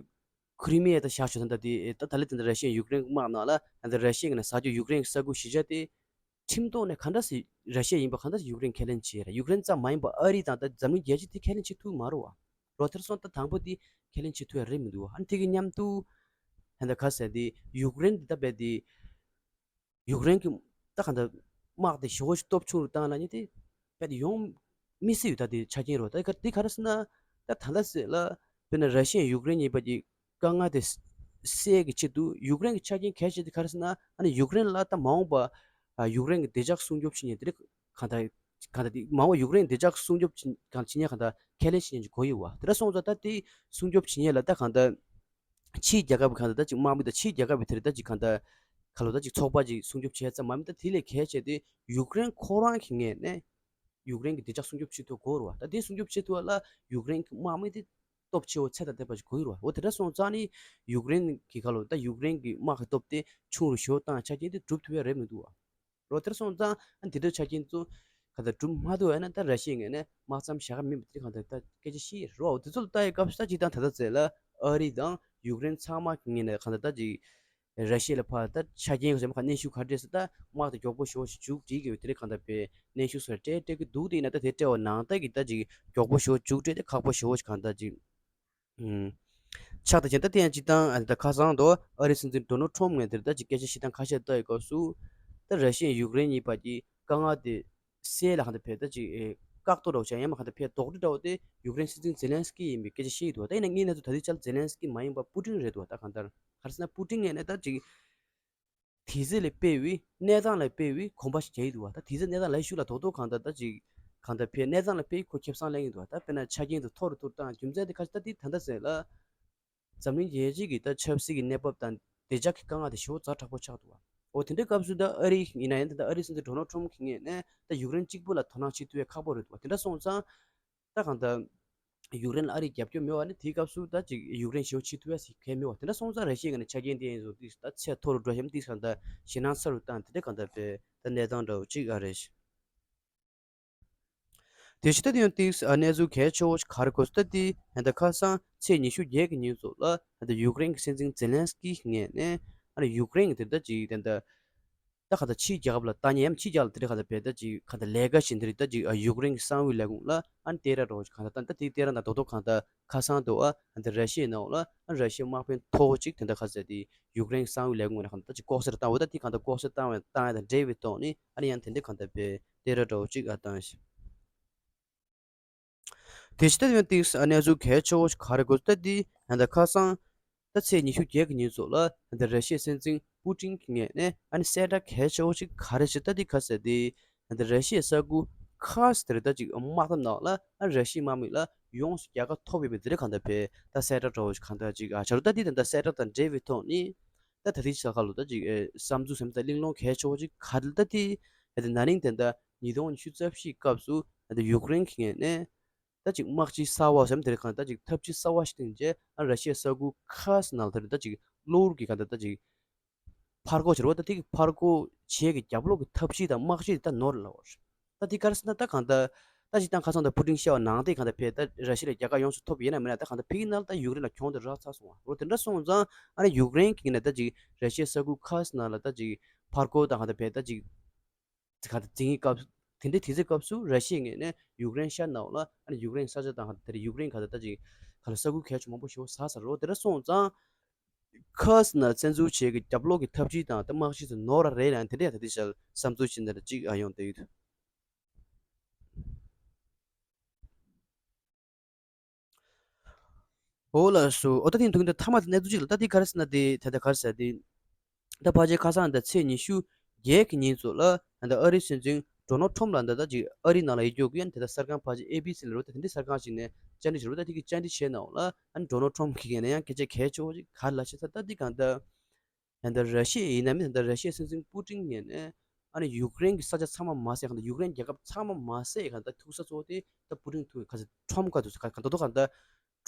ཁུ་རི་མི་ཡ་ད་བཞག་ཆོག་ད་ད་དེ་ད་ད་ལྟ་དེ་འདྲ་ར་ཤི་ཡ་ཡུཀ་རེན་དམག་ནང་ལ་ད་ད་ར་ཤི་ཡ་གི་ནས་ཟ་རྒྱུ་ཡུཀ་རེན་གྱི་ས་ཁུལ་གཞིས་ཆགས་དེ་ཁྲིམས་ཐོག་ནས་གང་འདྲ་སེ་ར་ཤི་ཡ་ཡིན་པ་གང་འདྲ་སེ་ཡུཀ་རེན་ཁས་ལེན་བྱས་ར། ཡུཀ་རེན་ཙམ་མ་ཡིན་པ་ཨ་རི་དང་ད་འཛམ་གླིང་རྒྱལ་སྤྱི་དེ་ཁས་ལེན་བྱེད་ཐུབ་མ་རེད་བ། རོ་ཐེར་སོང་ད་དང་པོ་དེ་ཁས་ལེན་བྱེད་ཐུབ་ཡ་རེད་མི་འདུག་བ། ཨ་ནི་དེ་གི་མཉམ་དུ་ད་ད་ག་ཟེར་དེ་ཡུཀ་རེན་དེ་ད་བས་དེ་ཡུཀ་རེན་གྱི་ད་གང་ལྟར་དམག་དེ་ཞེ་པོ་ཞིག་སྟོབས་ཆུང་རུ་བཏང་ལ་ནི་དེ་དཔེ་དེ་ཡོང་མི་སྲིད་ཡོད། ད་དེ་ཆ་རྐྱེན་རོ་ད་ག་དེ་ག་རེ་ཟེར་ན་ད་ད་ལྟ་ཟེར་ལ་དཔེར་ན་ར་ཤི་ཡ་ཡུཀ་རེན་གཉིས་བར་གྱི་དཀའ་ངལ་དེ་སེལ་གྱི་ཆེད་དུ་ཡུཀ་རེན་གྱི་ཆ་རྐྱེན་གལ་ཆེ་དེ་ག་རེ་ཟེར་ན་ཨ་ནི་ཡུཀ་རེན་ལ་ད་མ་འོངས་པ་ཡུཀ་རེན་གྱི་བདེ་འཇགས་སྲུང་སྐྱོབ་བྱེད་མཁན་དེ་རིགས་གང་ལྟར་གང་ལྟར་དེ་མ་འོངས་པ་ཡུཀ་རེན་བདེ་འཇགས་སྲུང་སྐྱོབ་བྱེད་གང་བྱེད་མཁན་གང་ལྟར་ཁས་ལེན་བྱེད་མཁན་ཅིག་དགོས་ཡོད་བ། དེ་འདྲ་སོང་ཙང་ད་དེ་སྲུང་སྐྱོབ་བྱེད་མཁན་ལ་ད་གང་ལྟར། ཕྱིའི་རྒྱལ་ཁབ་གང་ལ་ད་ཅིག་དམག་མི་དང་ཕྱིའི་རྒྱལ་ཁབ་ཀྱི་དེ་རིང་ད་ཅིག་གང་ལྟར་ཁ་ལོ་ད་ཅིག་ཚོགས་པ་ཅིག་སྲུང་སྐྱོབ་བྱས་ཙམ་མ་མི་ད་དེ་ལས་གལ་ཆེ་དེ་ཡུཀ་རེན་ཁོ་རང་གི་ངོས་ནས་ཡུཀ་རེན་གྱི་བདེ་འཇགས་སྲུང་སྐྱོབ་བྱེད་ཐུབ་དགོས་རེད་བ། ད་དེ་སྲུང་སྐྱོབ་བྱེད་ཐུབ་པ་ལ་ཡུཀ་རེན་གྱི་དམག་མི་དེ་སྟོབས་ཆེ་བོ་ཚད་དང་ལྡན་པ་ཞིག་དགོས་རེད་བ། འོ་དེ་འདྲ་སོང་ཙང་ནི་ཡུཀ་རེན་གྱི་ཁ་ལོ་ད་ཡུཀ་རེན་གྱི་དམག་གི་སྟོབས་དེ་ཆུང་རུ་ཞེ་པོ་བཏང་ཆ་རྐྱེན་དེ་སྒྲུབ་ཐུབ་ཡ་རེད་མི་འདུག་བ། རོ་དེར་སོང་ཙང་ཨ་འདི་འདྲ་ཆ་རྐྱེན་ཚོ་ག་ད་གྲུབ་མ་ཐུབ་ཡ་ན་ད་ར་ཤི་ཡའི་ངོས་ནས་དམག་མཚམས་བཞག་ག་མིན་པ་དེ་གང་ལྟར་ད་སྐད་ཆ་བཤད་རོ། འོ་དེ་ཚོ་ལ་ལྟ་ཡའི་སྐབས་སུ་ད་ཅིག་དང་ད་ལྟ་ཚེ་ལ་ཨ་རི་དང་ཡུཀ་རེན་ཚང་མ་གི་ངོས་ནས་གང་ལྟར་ད་ཅིག་ར་ཤི་ཡ་ལ་ཕར་ད་ཆ་རྐྱེན་ག་ཚོད་མ་ག་གནོན་ཤུགས་ག་འདྲས་སུ་ད་དམག་ད་མགྱོགས་པོ་ཞེ་པོ་ཞིག་མཇུག་སྒྲིལ་གི་ཡོད་དེ་རེད། གང་ལྟར་པའི་གནོན་ཤུགས་སུ་སྤྲད་སྤྲད་གི་འདུག་དེ་ཡིན་ན་ད་དེ་སྤྲད་པ་ནང་ལྟ་གི་ད་ཅིག་མགྱོགས་པོ་ཞེ་པོ་མཇུག་སྒྲིལ་དེ་ཁག་པོ་ཞེ་པོ་ཞིག་གང་ལྟར་ཅིག་ཆགས་ད་ཅན་ད་དེ་ཡང་སྤྱི་བཏང་ཨ་ནི་ད་ཁ་སང་དུ་ཨ་རིའི་སྲིད་འཛིན་ཌོ་ནལ་ཁྲོམ་ངོས་དེར་ད་ཅིག་སྐད་ཆ་བཤད་སྟངས་ཁ་ཤས་ལྟ་ཡི་སྐབས་སུ་ད་ར་ཤི་ཡ་ཡུཀ་རེན་གཉིས་བར་གྱི་དཀའ་ངལ་དེ་སེལ་ལ་གང་ལྟར་བས་ད་ཅིག་ཨེ་བཀག་རྡོ་འདྲ་བོ་བྱས་ཡང་མ་གང་ལྟར་བས་ལྡོག་འདྲི་འདྲ་བོ་དེ་ཡུཀ་རེན་སྲིད་འཛིན་ཛེ་ལན་སི་ཀི་ཡིན་པའི་སྐད་ཆ་བཤད་ཡི་འདུག་ད་ཡིན་ན་ངས་ན་ཚོ་ད་ལྟའི་ཆར་ཛེ་ལན་སི་ཀི་མ་ཡིན་པ་པུ་ཏིན་རེད་འདུག་ད་གང་ལྟར་ག་རེ་ཟེར་ན་པུ་ཏིན་ངོས་ནས་ད་ཅིག་དེ་ཚེ་ལས་སྤེལ་བའི་གནས་སྟངས་ལས་སྤེལ་བའི་གོམ་པ་ཞིག་རྒྱག་གི་འདུག་བ། ད་དེ་ཚེ་གནས་སྟངས་ལ་ཤུགས་ལ་རྡོག་རྡོག་གང་ལྟར་ད་ཅིག་གང་ལྟར་ཕའི་གནས་སྟངས་ལ་དཔེ་ཁོ་ཁེ་བཟང་ལེན་གྱི་འདུག་བ། ད་དཔེར་ན་ཆ་རྐྱེན་དུ་མཐོ་རུ་མཐོ་རུ་བཏང་རྒྱུ་མཚན་དེ་ཁ་ཤས་ད་དེ་ད་ལྟ་ཟེར་ལ་འཛམ་གླིང་རྒྱལ་སྤྱི་གི་ད་ཆབ་སྲིད་ཀྱི་གནས་བབ་དང་བདེ་འཇགས་ཀྱི་དཀའ་ངལ་དེ་ཞེ་པོ་ཛ་དྲག་པོ་ཆགས་འདུག་བ། འོ་དེ་འདྲའི་སྐབས་སུ་ད་ཨ་རི་ཡིན་ན་ཡང་ད་ཨ་རིའི་སྲིད་འཛིན་ཌོ་ནལ་ཁྲོམ་གྱི་ངོས་ནས་ད་ཡུཀ་རེན་གཅིག་པུ་ལ་དོ་སྣང་བྱེད་ཐུབ་ཡ་ཁག་པོ་རེད་འདུག་བ། དེ་འདྲ་སོང་ཙང་ད་གང་ལྟར། ཡུཀ་རེན་ལ་ཨ་རིའི་རྒྱབ་སྐྱོར་མེད་པ་ནི་དེའི་སྐབས་སུ་ད་ཅིག་ཡུཀ་རེན་ཞེ་པོ་བྱེད་ཐུབ་ཡ་ཞིག་གལ་མེད་པ། དེ་འདྲ་སོང་ཙང་ར་ཤི་ཡའི་ངོས་ནས་ཆ་རྐྱེན་དེ་ཡིན་ཟུར་ཏིག་ད་ཚད་མཐོ་རུ་འགྲོ་བཞིན་ཏིག་གང་ལྟར་ཞེད་སྣང་ཚ་རུ་བཏང་དེ་འདྲ་གང་ལྟར་པའི་ད་གནས་སྟངས་འདྲ་བོ་ཅིག་ཨ་རེད། དེ་ཕྱི་ད་དེ་ཡང་ཏིག་ཨ་གནས་ཚུལ་གལ་ཆེ་བོ་ཞིག་ག་རེ་གོ་སོང་ད་དེ་ད་ཁ་སང་ཚེས་ཉི་ཤུ་བརྒྱད་ཀྱི་ཉིན་ཚོ་ལ་ད་ཡུཀ་རེན་གྱི་སྲིད་འཛིན་ཛེ་ལན་སི་ཀི་ངོས་ནས་ཨ་ནི་ཡུཀ་རེན་གྱི་དེ་ད་ཅིག་དེ་འདྲ། ད་ག་ད་ཕྱིའི་རྒྱལ་ཁབ་ལ་ལྟ་ཉན་ཡམ་ཕྱིའི་རྒྱལ་ཁབ་ལ་དེ་རིང་ག་ད་བས་ད་ཅིག་ག་ད་ལས་ཀ་བྱེད་འདི་རིགས་ད་ཅིག་ཡུཀ་རེན་གྱི་གསང་བའི་ལས་ཁུངས་ལ་ཨ་ནི་ལྟེ་བ་འདྲ་བོ་ཞིག་ག་ད་ད་དེ་ལྟེ་བ་ན་རྡོག་རྡོག་གང་ལྟར་ཁ་སང་དུ་ཨ་ད་ར་ཤི་ཡའི་ནང་ལ་ཨ་ར་ཤི་ཡའི་དམག་དཔོན་མཐོ་བོ་ཅིག་དེ་འདྲ་ག་ཟེར་དེ་ཡུཀ་རེན་གྱི་གསང་བའི་ལས་ཁུངས་ལ་གང་ད་ཅིག་ལྐོག་གསོད་བཏང་བ་ད་དེ་གང་ད་ལྐོག་གསོད་བཏང་བ་བཏང་ཡ་དང་འབྲེལ་བའི་ཐོག་ནས་ཨ་ནི་ཡང་དེ་འདྲ་གང་ད་བས་ལྟེ་བ་འདྲ་བོ་ཅིག་ཨ་བཏང་ཞིག་དེ་ཕྱི་ད་ཡང་ཏིག་གནས་ཚུལ་གལ་ཆེ་བོ་ཞིག་ག་རེ་གོ་ད་དེ་ཡང་ད་ཁ་སང་ད་ཚེས་ཉི་ཤུ་བརྒྱད་ཀྱི་ཉིན་ཚོ་ལ་ཡང་ད་ར་ཤི་ཡའི་སྲིད་འཛིན་པུ་ཏིན་གྱི་ངོས་ནས་ཨ་ནི་གསལ་བསྒྲགས་གལ་ཆེ་བོ་ཞིག་ག་རེ་བྱས་ད་དེ་ག་ཟེར་དེ་ཡང་ད་ར་ཤི་ཡའི་ས་ཁུལ་ཁ་སི་དེར་ད་ཅིག་དམག་འཐབ་ནང་ལ་ཨ་ར་ཤི་ཡའི་དམག་མི་ལ་ཡོངས་སུ་རྒྱལ་ཁ་ཐོབ་ཡོད་པའི་དེ་རིགས་གང་ད་བས་ད་གསལ་བསྒྲགས་འདྲ་བོ་ཞིག་གང་ད་ཅིག་ཨ་བྱ་རུ་ད་དེ་ད་ད་གསལ་བསྒྲགས་དང་འབྲེལ་བའི་ཐོག་ནས་ད་ད་དེ་ཆ་ཁ་ལོ་ད་ཅིག་ཨེ་བསམ་ཚུལ་ཟེར་མི་ད་གླེང་སློང་གལ་ཆེ་བོ་ཅིག་ག་རེ་ད་དེ་ད་ན་ནིང་དེ་ད། ཉིས་སྟོང་ཉི་ཤུ་རྩ་བཞིའི་སྐབས་སུ་ད་ཡུཀ་རེན་གྱི་ངོས་ནས་ད་ཅིག་དམག་སྤྱི་གསར་བ་ཟེར་དེ་རིང་གང་ད་ཅིག་འཐབ་ཇུས་གསར་བ་ཞིག་བཏིང་རྗེས་ཨ་ར་ཤི་ཡའི་ས་ཁུལ་ཁ་སི་ནང་དེར་ད་ཅིག་གློ་བུར་གྱི་གང་ད་ད་ཅིག་ཕར་རྒོལ་བྱེད་རོགས་ད་དེ་གི་ཕར་རྒོལ་བྱེད་ཀྱི་རྒྱབ་ལོགས་ཀྱི་འཐབ་ཇུས་དང་དམག་སྤྱི་དེ་ད་ནོར་ལ་བར་ད་དེ་ག་རེ་ཟེར་ན་ད་གང་ད་ད་ཅིག་ད་ཁ་སང་ད་པུ་ཏིན་བཤད་པ་ནང་དེ་གང་ད་ཕེ་ད་ར་ཤི་ཡ་ལ་རྒྱལ་ཁ་ཡོངས་སུ་ཐོབ་ཡིན་ན་མིན་ན་ད་གང་ད་ཕེ་གི་ནང་ལ་ད་ཡུཀ་རེན་ལ་གྱོང་དེ་རག་ཚར་སོང་བ་རོ། དེ་འདྲ་སོང་ཙང་ཨ་ནི་ཡུཀ་རེན་གྱི་ངོས་ནས་ད་ཅིག་ར་ཤི་ཡའི་ས་ཁུལ་ཁ་སི་ནང་ལ་ད་ཅིག་ཕར་རྒོལ་དང་གང་ད་ཕེ་ད་ཅིག་ག་ད་འཛིང་གི་སྐབས་དེ་འདྲའི་དུས་ཚོད་སྐབས་སུ་ར་ཤི་ཡའི་ངོས་ནས་ཡུཀ་རེན་ཤར་ནང་ལ་ཨ་ནི་ཡུཀ་རེན་ས་ཆ་དང་ག་ད་དེར་ཡུཀ་རེན་ག་ད་ད་ཅིག་ག་ལ་ས་ཁུལ་གལ་ཆེ་མང་པོ་ཞིག་ཟ་ཟ་རོ། དེ་འདྲ་སོང་ཙང་ཁ་སི་ན་བཙན་འཛུལ་བྱེད་ཀྱི་རྒྱབ་ལོགས་ཀྱི་འཐབ་ཇུས་དང་ད་དམག་སྤྱི་ཚོ་ནོར་ར་རེད་ལ་དེ་འདྲ་ཡང་ད་དེ་ཆ་བསམ་ཚུལ་ཅི་འདྲ་ཅིག་ཨ་ཡོང་དེ་ཡོད། འོ་ལགས་སོ། འོ་ད་དེ་འདུག་འདི་ཐ་མ་དེ་གནས་ཚུལ་གཅིག་ལ་ད་དེ་ག་རེ་ཟེར་ན་དེ་ད་ལྟ་ག་རེ་ཟེར་དེ། ད་ཕལ་ཆེར་ཁ་སང་ད་ཚེས་ཉི་ཤུ་ བརྒྱད་ཀྱི་ཉིན་ཚོ་ལ་ད་ལྟ་ཨ་རིའི་སྲིད་འཛིན་ཌོ་ནལ་ཊམ་ལ་ད་ལྟ་ཅིག་ཨ་རིའི་ནང་ལ་ཡོད་རྒྱུ་ཡན་དེ་ད་གསར་ཁང་ཕལ་ཆེར་ཨེ་བི་སི་ལ་རོ་ད་དེ་འདྲའི་གསར་ཁང་ཞིག་ནས་བཅར་འདྲི་བྱས་རོ། ད་དེ་གི་བཅར་འདྲི་བྱས་ནའང་ལ་ཨ་ནི་ཌོ་ནལ་ཊམ་གིས་ཡིན་ན་ཡང་སྐད་ཆ་གལ་ཆེ་བོ་ཅིག་ག་རེ་ལབ་ཤེས་ད་ད་འདི་གང་ལྟར་ད་ལྟ་ར་ཤི་ཡ་ཡིན་ན་མིན་ད་ལྟ་ར་ཤི་ཡའི་སྲིད་འཛིན་པུ་ཏིན་ངོས་ནས་ཨ་ནི་ཡུཀ་རེན་གྱི་ས་ཆ་ཚང་མ་མ་ཟད་གང་ལྟར་ཡུཀ་རེན་རྒྱལ་ཁབ་ཚང་མ་མ་ཟད་གང་ལྟར་ཐུག་ས་གཙོ་བོ་དེ་ད་པུ་ཏིན་ཐུག་ག་ཚོད་ཊམ་ག་ཚོད་ག་ག་ད་དོ་གང་ལྟར་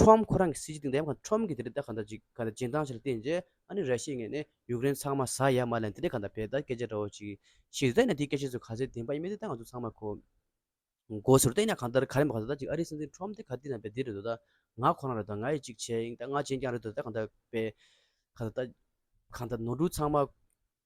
ཊམ་ཁོ་རང་གི་སྲིད་ཇུས་སྟེང་དེ་ཡང་ཊམ་གི་དེ་རེད་ད་གང་ལྟར་ཅིག་གང་ལྟར་སྦྱིན་བཏང་ཞིག་ལ་བརྟེན་རྗེས་ཨ་ནི་ར་ཤི་ཡའི་ངོས་ནས་ཡུཀ་རེན་ཚང་མ་ཟ་ཡ་མ་ལེན་དེ་འདྲ་གང་ལྟར་བས་ད་སྐད་ཆ་འདྲ་བོ་ཅིག་ཞིག་ད་ཡིན་ན་དེའི་སྐད་ཆ་ཚོ་ག་ཚོད་བདེན་པ་ཡིན་མིན་དེ་ད་ང་ཚོ་ཚང་མ་གོ་མགོ་ཟུར་བལྟས་ན་གང་ལྟར་ག་རེ་མ་ག་ད་ཅིག་ཨ་རིའི་སྲིད་འཛིན་ཊམ་དེ་ག་དེ་ན་བས་འདི་རེད་འདུག་ད་ང་ཁོ་རང་རེད་ད་ང་ཡི་ཅིག་བྱས་ཡིན་ད་ང་ཅན་ཀྱང་རེད་འདུག་ད་གང་ལྟར་བས་ག་ད་ད་གང་ལྟར་ནོར་འཁྲུལ་ཚང་མ་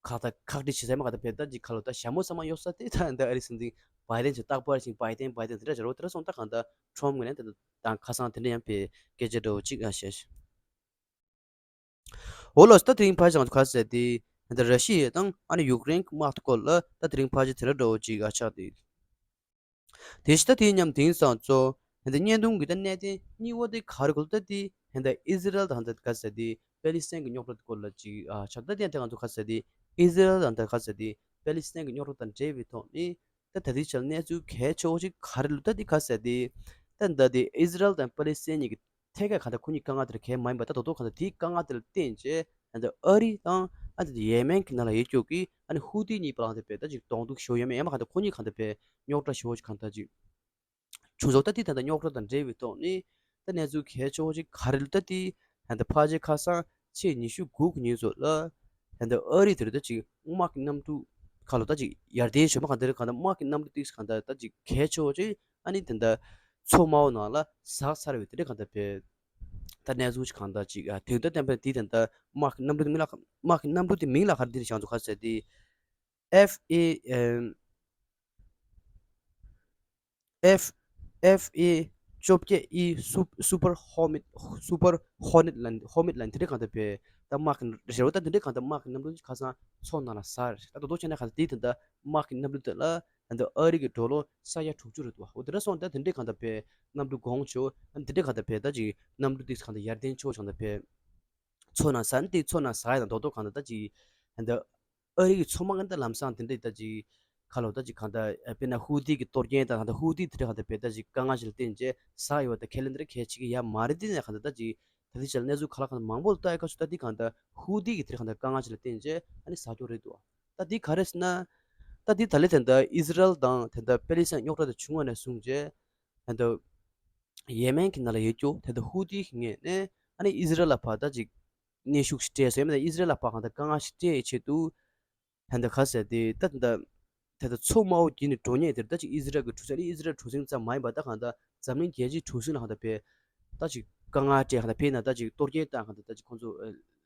ག་ད་ཁག་དཀྲི་བྱེད་ས་མ་ག་ད་བས་ད་ཅིག་ག་ལོ་ད་ཞྭ་མོ་ཚང་མ་གཡོག་ས་དེ་ད་འདི་ཨ་རིའི་སྲིད་འཛིན་བའི་ཏན་ཅིག་རྟག་པར་ཞིག་བའི་ཏན་བའི་ཏན་དེ་འདྲ་བྱ་རོག་དེ་འདྲ་སོང་ད་གང་ལྟར་ཊམ་ངོས་ནས་ད་ད་ཁ་སང་དེ་འདྲ་ཡང་བས་སྐད་ཆ་འདྲ་བོ་ཅིག་ཨ་བཤད། འོ་ལགས་སོ། ད་དེ་རིང་ཕལ་ཆེར་ང་ཚོ་ག་ཟེར་དེ་ད་ར་ཤི་ཡ་དང་ཨ་ནི་ཡུཀ་རེན་གྱི་དམག་སྐོར་ལ་ད་དེ་རིང་ཕལ་ཆེར་དེ་འདྲ་འདྲ་བོ་ཅིག་ཨ་ཆགས་དེ། དེ་བཞིན་ད་དེའི་མཉམ་དེང་སང་ཚོ་ད་བརྙན་ཐུང་གི་ད་གནད་དོན་གཉིས་པ་དེ་ག་རེ་གོ་ལ་ད་དེ་ད་ཨི་ཟི་རལ་དང་ད་ག་ཟེར་དེ་པེ་ལི་སི་ཐན་གྱི་རྙོག་དྲ་དེ་སྐོར་ལ་ཅིག་ཨ་ཆགས། ད་དེ་ཡང་དེ་ང་ཚོ་ག་ཟེར་དེ་ཨི་ཟི་རལ་དང་ད་ག་ཟེར་དེ་པེ་ལི་སི་ཐན་གྱི་རྙོག་དྲ་དང་འབྲེལ་བའི་ཐོག་ནས་ད་ད་ལྟའི་ཆར་གནས་ཚུལ་གལ་ཆེ་བོ་ཅིག་ག་རེ་ལ་ད་དེ་ག་ཟེར་དེ་ད་ད་དེ་ཨི་ཟི་རལ་དང་པེ་ལི་སི་ཐན་གཉིས་ཀྱི་ཐད་ཀར་གང་ལྟར་ཁོ་གཉིས་དཀའ་ངལ་དེར་གལ་མ་ཡིན་པ་ད་དོ་དོ་གང་ལྟར་དེའི་དཀའ་ངལ་དེ་ལ་བརྟེན་བྱས་ཨ་ནི་ཨ་རི་དང་ཨ་ནི་ཡེ་མེན་གྱི་ནང་ལ་ཡོད་རྒྱུ་གི་ཨ་ནི་ཧུ་ཏི་གཉིས་པ་ལ་དེ་བས་ད་ཅིག་གདོང་གཏུག་ཞུ་ཡོད་མེད་ཡང་མ་གང་ལྟར་ཁོ་གཉིས་གང་ལྟར་བས་རྙོག་དྲ་ཞུ་བ་ཅིག་གང་ལྟར་ཅིག་བྱུང་སོང་། ད་དེ་ད་ལྟ་རྙོག་དྲ་དང་འབྲེལ་བའི་ཐོག་ནས་ད་གནས་ཚུལ་གལ་ཆེ་བོ་ཅིག་ག་རེ་ལ་ད་དེ་ད་ལྟ་ཕལ་ཆེར་ཁ་སང་ཚེས་ཉི་ཤུ་དགུ་གི་ཉིན་ཚོ་ལ་ད་ལྟ་ཨ་རི་དེར་ད་ཅིག་དམག་གི་གནམ་གྲུ་ཁ་ལོ་ད་ཅིག་ཡར་ལྡན་ཞུ་མ་གང་ལྟར་གང་ལྟར་དམག་གི་གནམ་གྲུ་ཏིག་གང་ལྟར་ད་ཅིག་གལ་ཆེ་བོ་ཅིག་ཨ་ནི་ད་ལྟ་མཚོ་དམར་པོ་ནང་ལ་ཟགས་ཚར་བའི་དེ་འདྲ་གང་ལྟར་བས་ད་གནས་ཚུལ་ཅིག་གང་ལྟར་ཅིག་ཨ་དེ་ད་བསྟན་པ་དེ་ད་ལྟ་དམག་གི་གནམ་གྲུ་དེ་མིང་ལ་དམག་གི་གནམ་གྲུ་དེ་མིང་ལ་ག་རེ་འདི་རེད་བྱང་ཚོ་ཁ་ཟེར་དེ་ཨེཕ་ཨེ་ཨེམ་ཨེཕ་ཨེཕ་ཨེ་བཅོ་བརྒྱད་ཨི་སུ་སུ་པར་ཧོ་མིད་སུ་པར་ཧོ་ནིད་ལན་ཧོ་མིད་ལན་དེ་འདྲ་གང་ལྟར་བས་ད་དམག་གི་རེ་བ་ད་དེ་འདྲ་གང་ལྟར་དམག་གི་གནམ་གྲུ་ཁ་སང་མཚོ་ནང་ལ་ཟགས་རེད། ད་དོ་དོ་བྱས་ན་གང་ལྟར་དེ་ད་ལྟ་དམག་གི་གནམ་གྲུ་དེ་ལ་ད་ལྟ་ཨ་རི་གི་ཌོ་ལར་ས་ཡ་དྲུག་ཅུ་རེད་འདུག་འོ་དེ་འདྲ་སོང་ད་དེ་འདྲ་གང་ལྟར་བས་གནམ་གྲུ་གོང་ཆེ་བོ་དེ་འདྲ་གང་ལྟར་བས་ད་ཅིག་གནམ་གྲུ་དེ་གང་ལྟར་ཡར་ལྡན་ཆེ་བོ་བྱུང་ད་བས་མཚོ་ནང་ཟགས་ནི་དེ་མཚོ་ནང་ཟགས་ཡ་དང་རྡོག་རྡོག་གང་ལྟར་ད་ཅིག་ད་ལྟ་ཨ་རི་གི་མཚོ་དམག་གི་ད་ལམ་སང་དེ་འདྲ་ད་ཅིག་ཁ་ལོ་ད་ཅིག་གང་ལྟར་དཔེར་ན་ཧུ་ཏི་གི་གཏོར་སྐྱོན་དང་གང་ལྟར་ཧུ་ཏི་དེ་འདྲ་གང་ལྟར་བས་ད་ཅིག་དཀའ་ངལ་ཞིག་ལ་བརྟེན་བྱས་ཟགས་ཡོད་པ་ད་ཁས་ལེན་དེ་འདྲ་གལ་ཆེ་གི་ཡ་མ་རེད། དེ་ནས་གང་ལྟར་ད་ཅིག་ད་ལྟའི་ཆར་གནས་ཚུལ་ག་ལ་གང་ལྟར་མང་པོ་ལ་ལྟ་ཡི་སྐབས་སུ་ད་འདི་གང་ལྟར་ཧུ་ཏི་གི་དེ་གང་ལྟར་དཀའ་ངལ་ཞིག་ལ་བརྟེན་བྱས་ཨ་ནི་ཟགས་ཀྱོག་རེད་འདུག་ད་འདི་ག་རེ་ཟེར་ན་ད་འདི་ད་ལས་དེ་འདྲ་ཨི་ཟི་རལ་དང་དེ་འདྲ་པེ་ལི་སི་ཐན་རྙོག་དྲ་དེ་བྱུང་བ་ནས་བཟུང་བྱས་དེ་འདྲ་ཡེ་མེན་གྱི་ནང་ལ་ཡོད་རྒྱུ་དེ་འདྲ་ཧུ་ཏི་གི་ངོས་ནས་ཨ་ནི་ཨི་ཟི་རལ་ལ་ཕར་ད་ཅིག་གནོན་ཤུགས་ཤིག་སྤྲད་སོང་། ཡང་མིན་ན་ཨི་ཟི་རལ་ལ་ཕར་གང་ལྟར་དཀའ་ངལ་ཞིག་སྤྲད་ཡི་ཆེད་དུ། ད་ལྟ་ག་ཟེར་དེ་ད་ད་ད་ལྟ་མཚོ་དམར་པོ་བརྒྱུད་ནས་འགྲོ་མཁན་དེར་ད་ཅིག་ཨི་ཟི་རལ་གྱི་གྲུ་གཟིངས་ཨི་ཟི་རལ་གྲུ་གཟིངས་ཙམ་མ་ཡིན་པར་ད་གང་ལྟར་འཛམ་གླིང་རྒྱལ་སྤྱིའི་གྲུ་གཟིངས་ལ་གང་ལྟར་ཕེབས་ད་ཅིག་དཀའ་ངལ་སྤྲད་གང་ལྟར་ཕེབས་ན་ད་ཅིག་གཏོར་སྐྱོན་བཏང་གང་ལྟར་ད་ཅིག་ཁོང་ཚོ་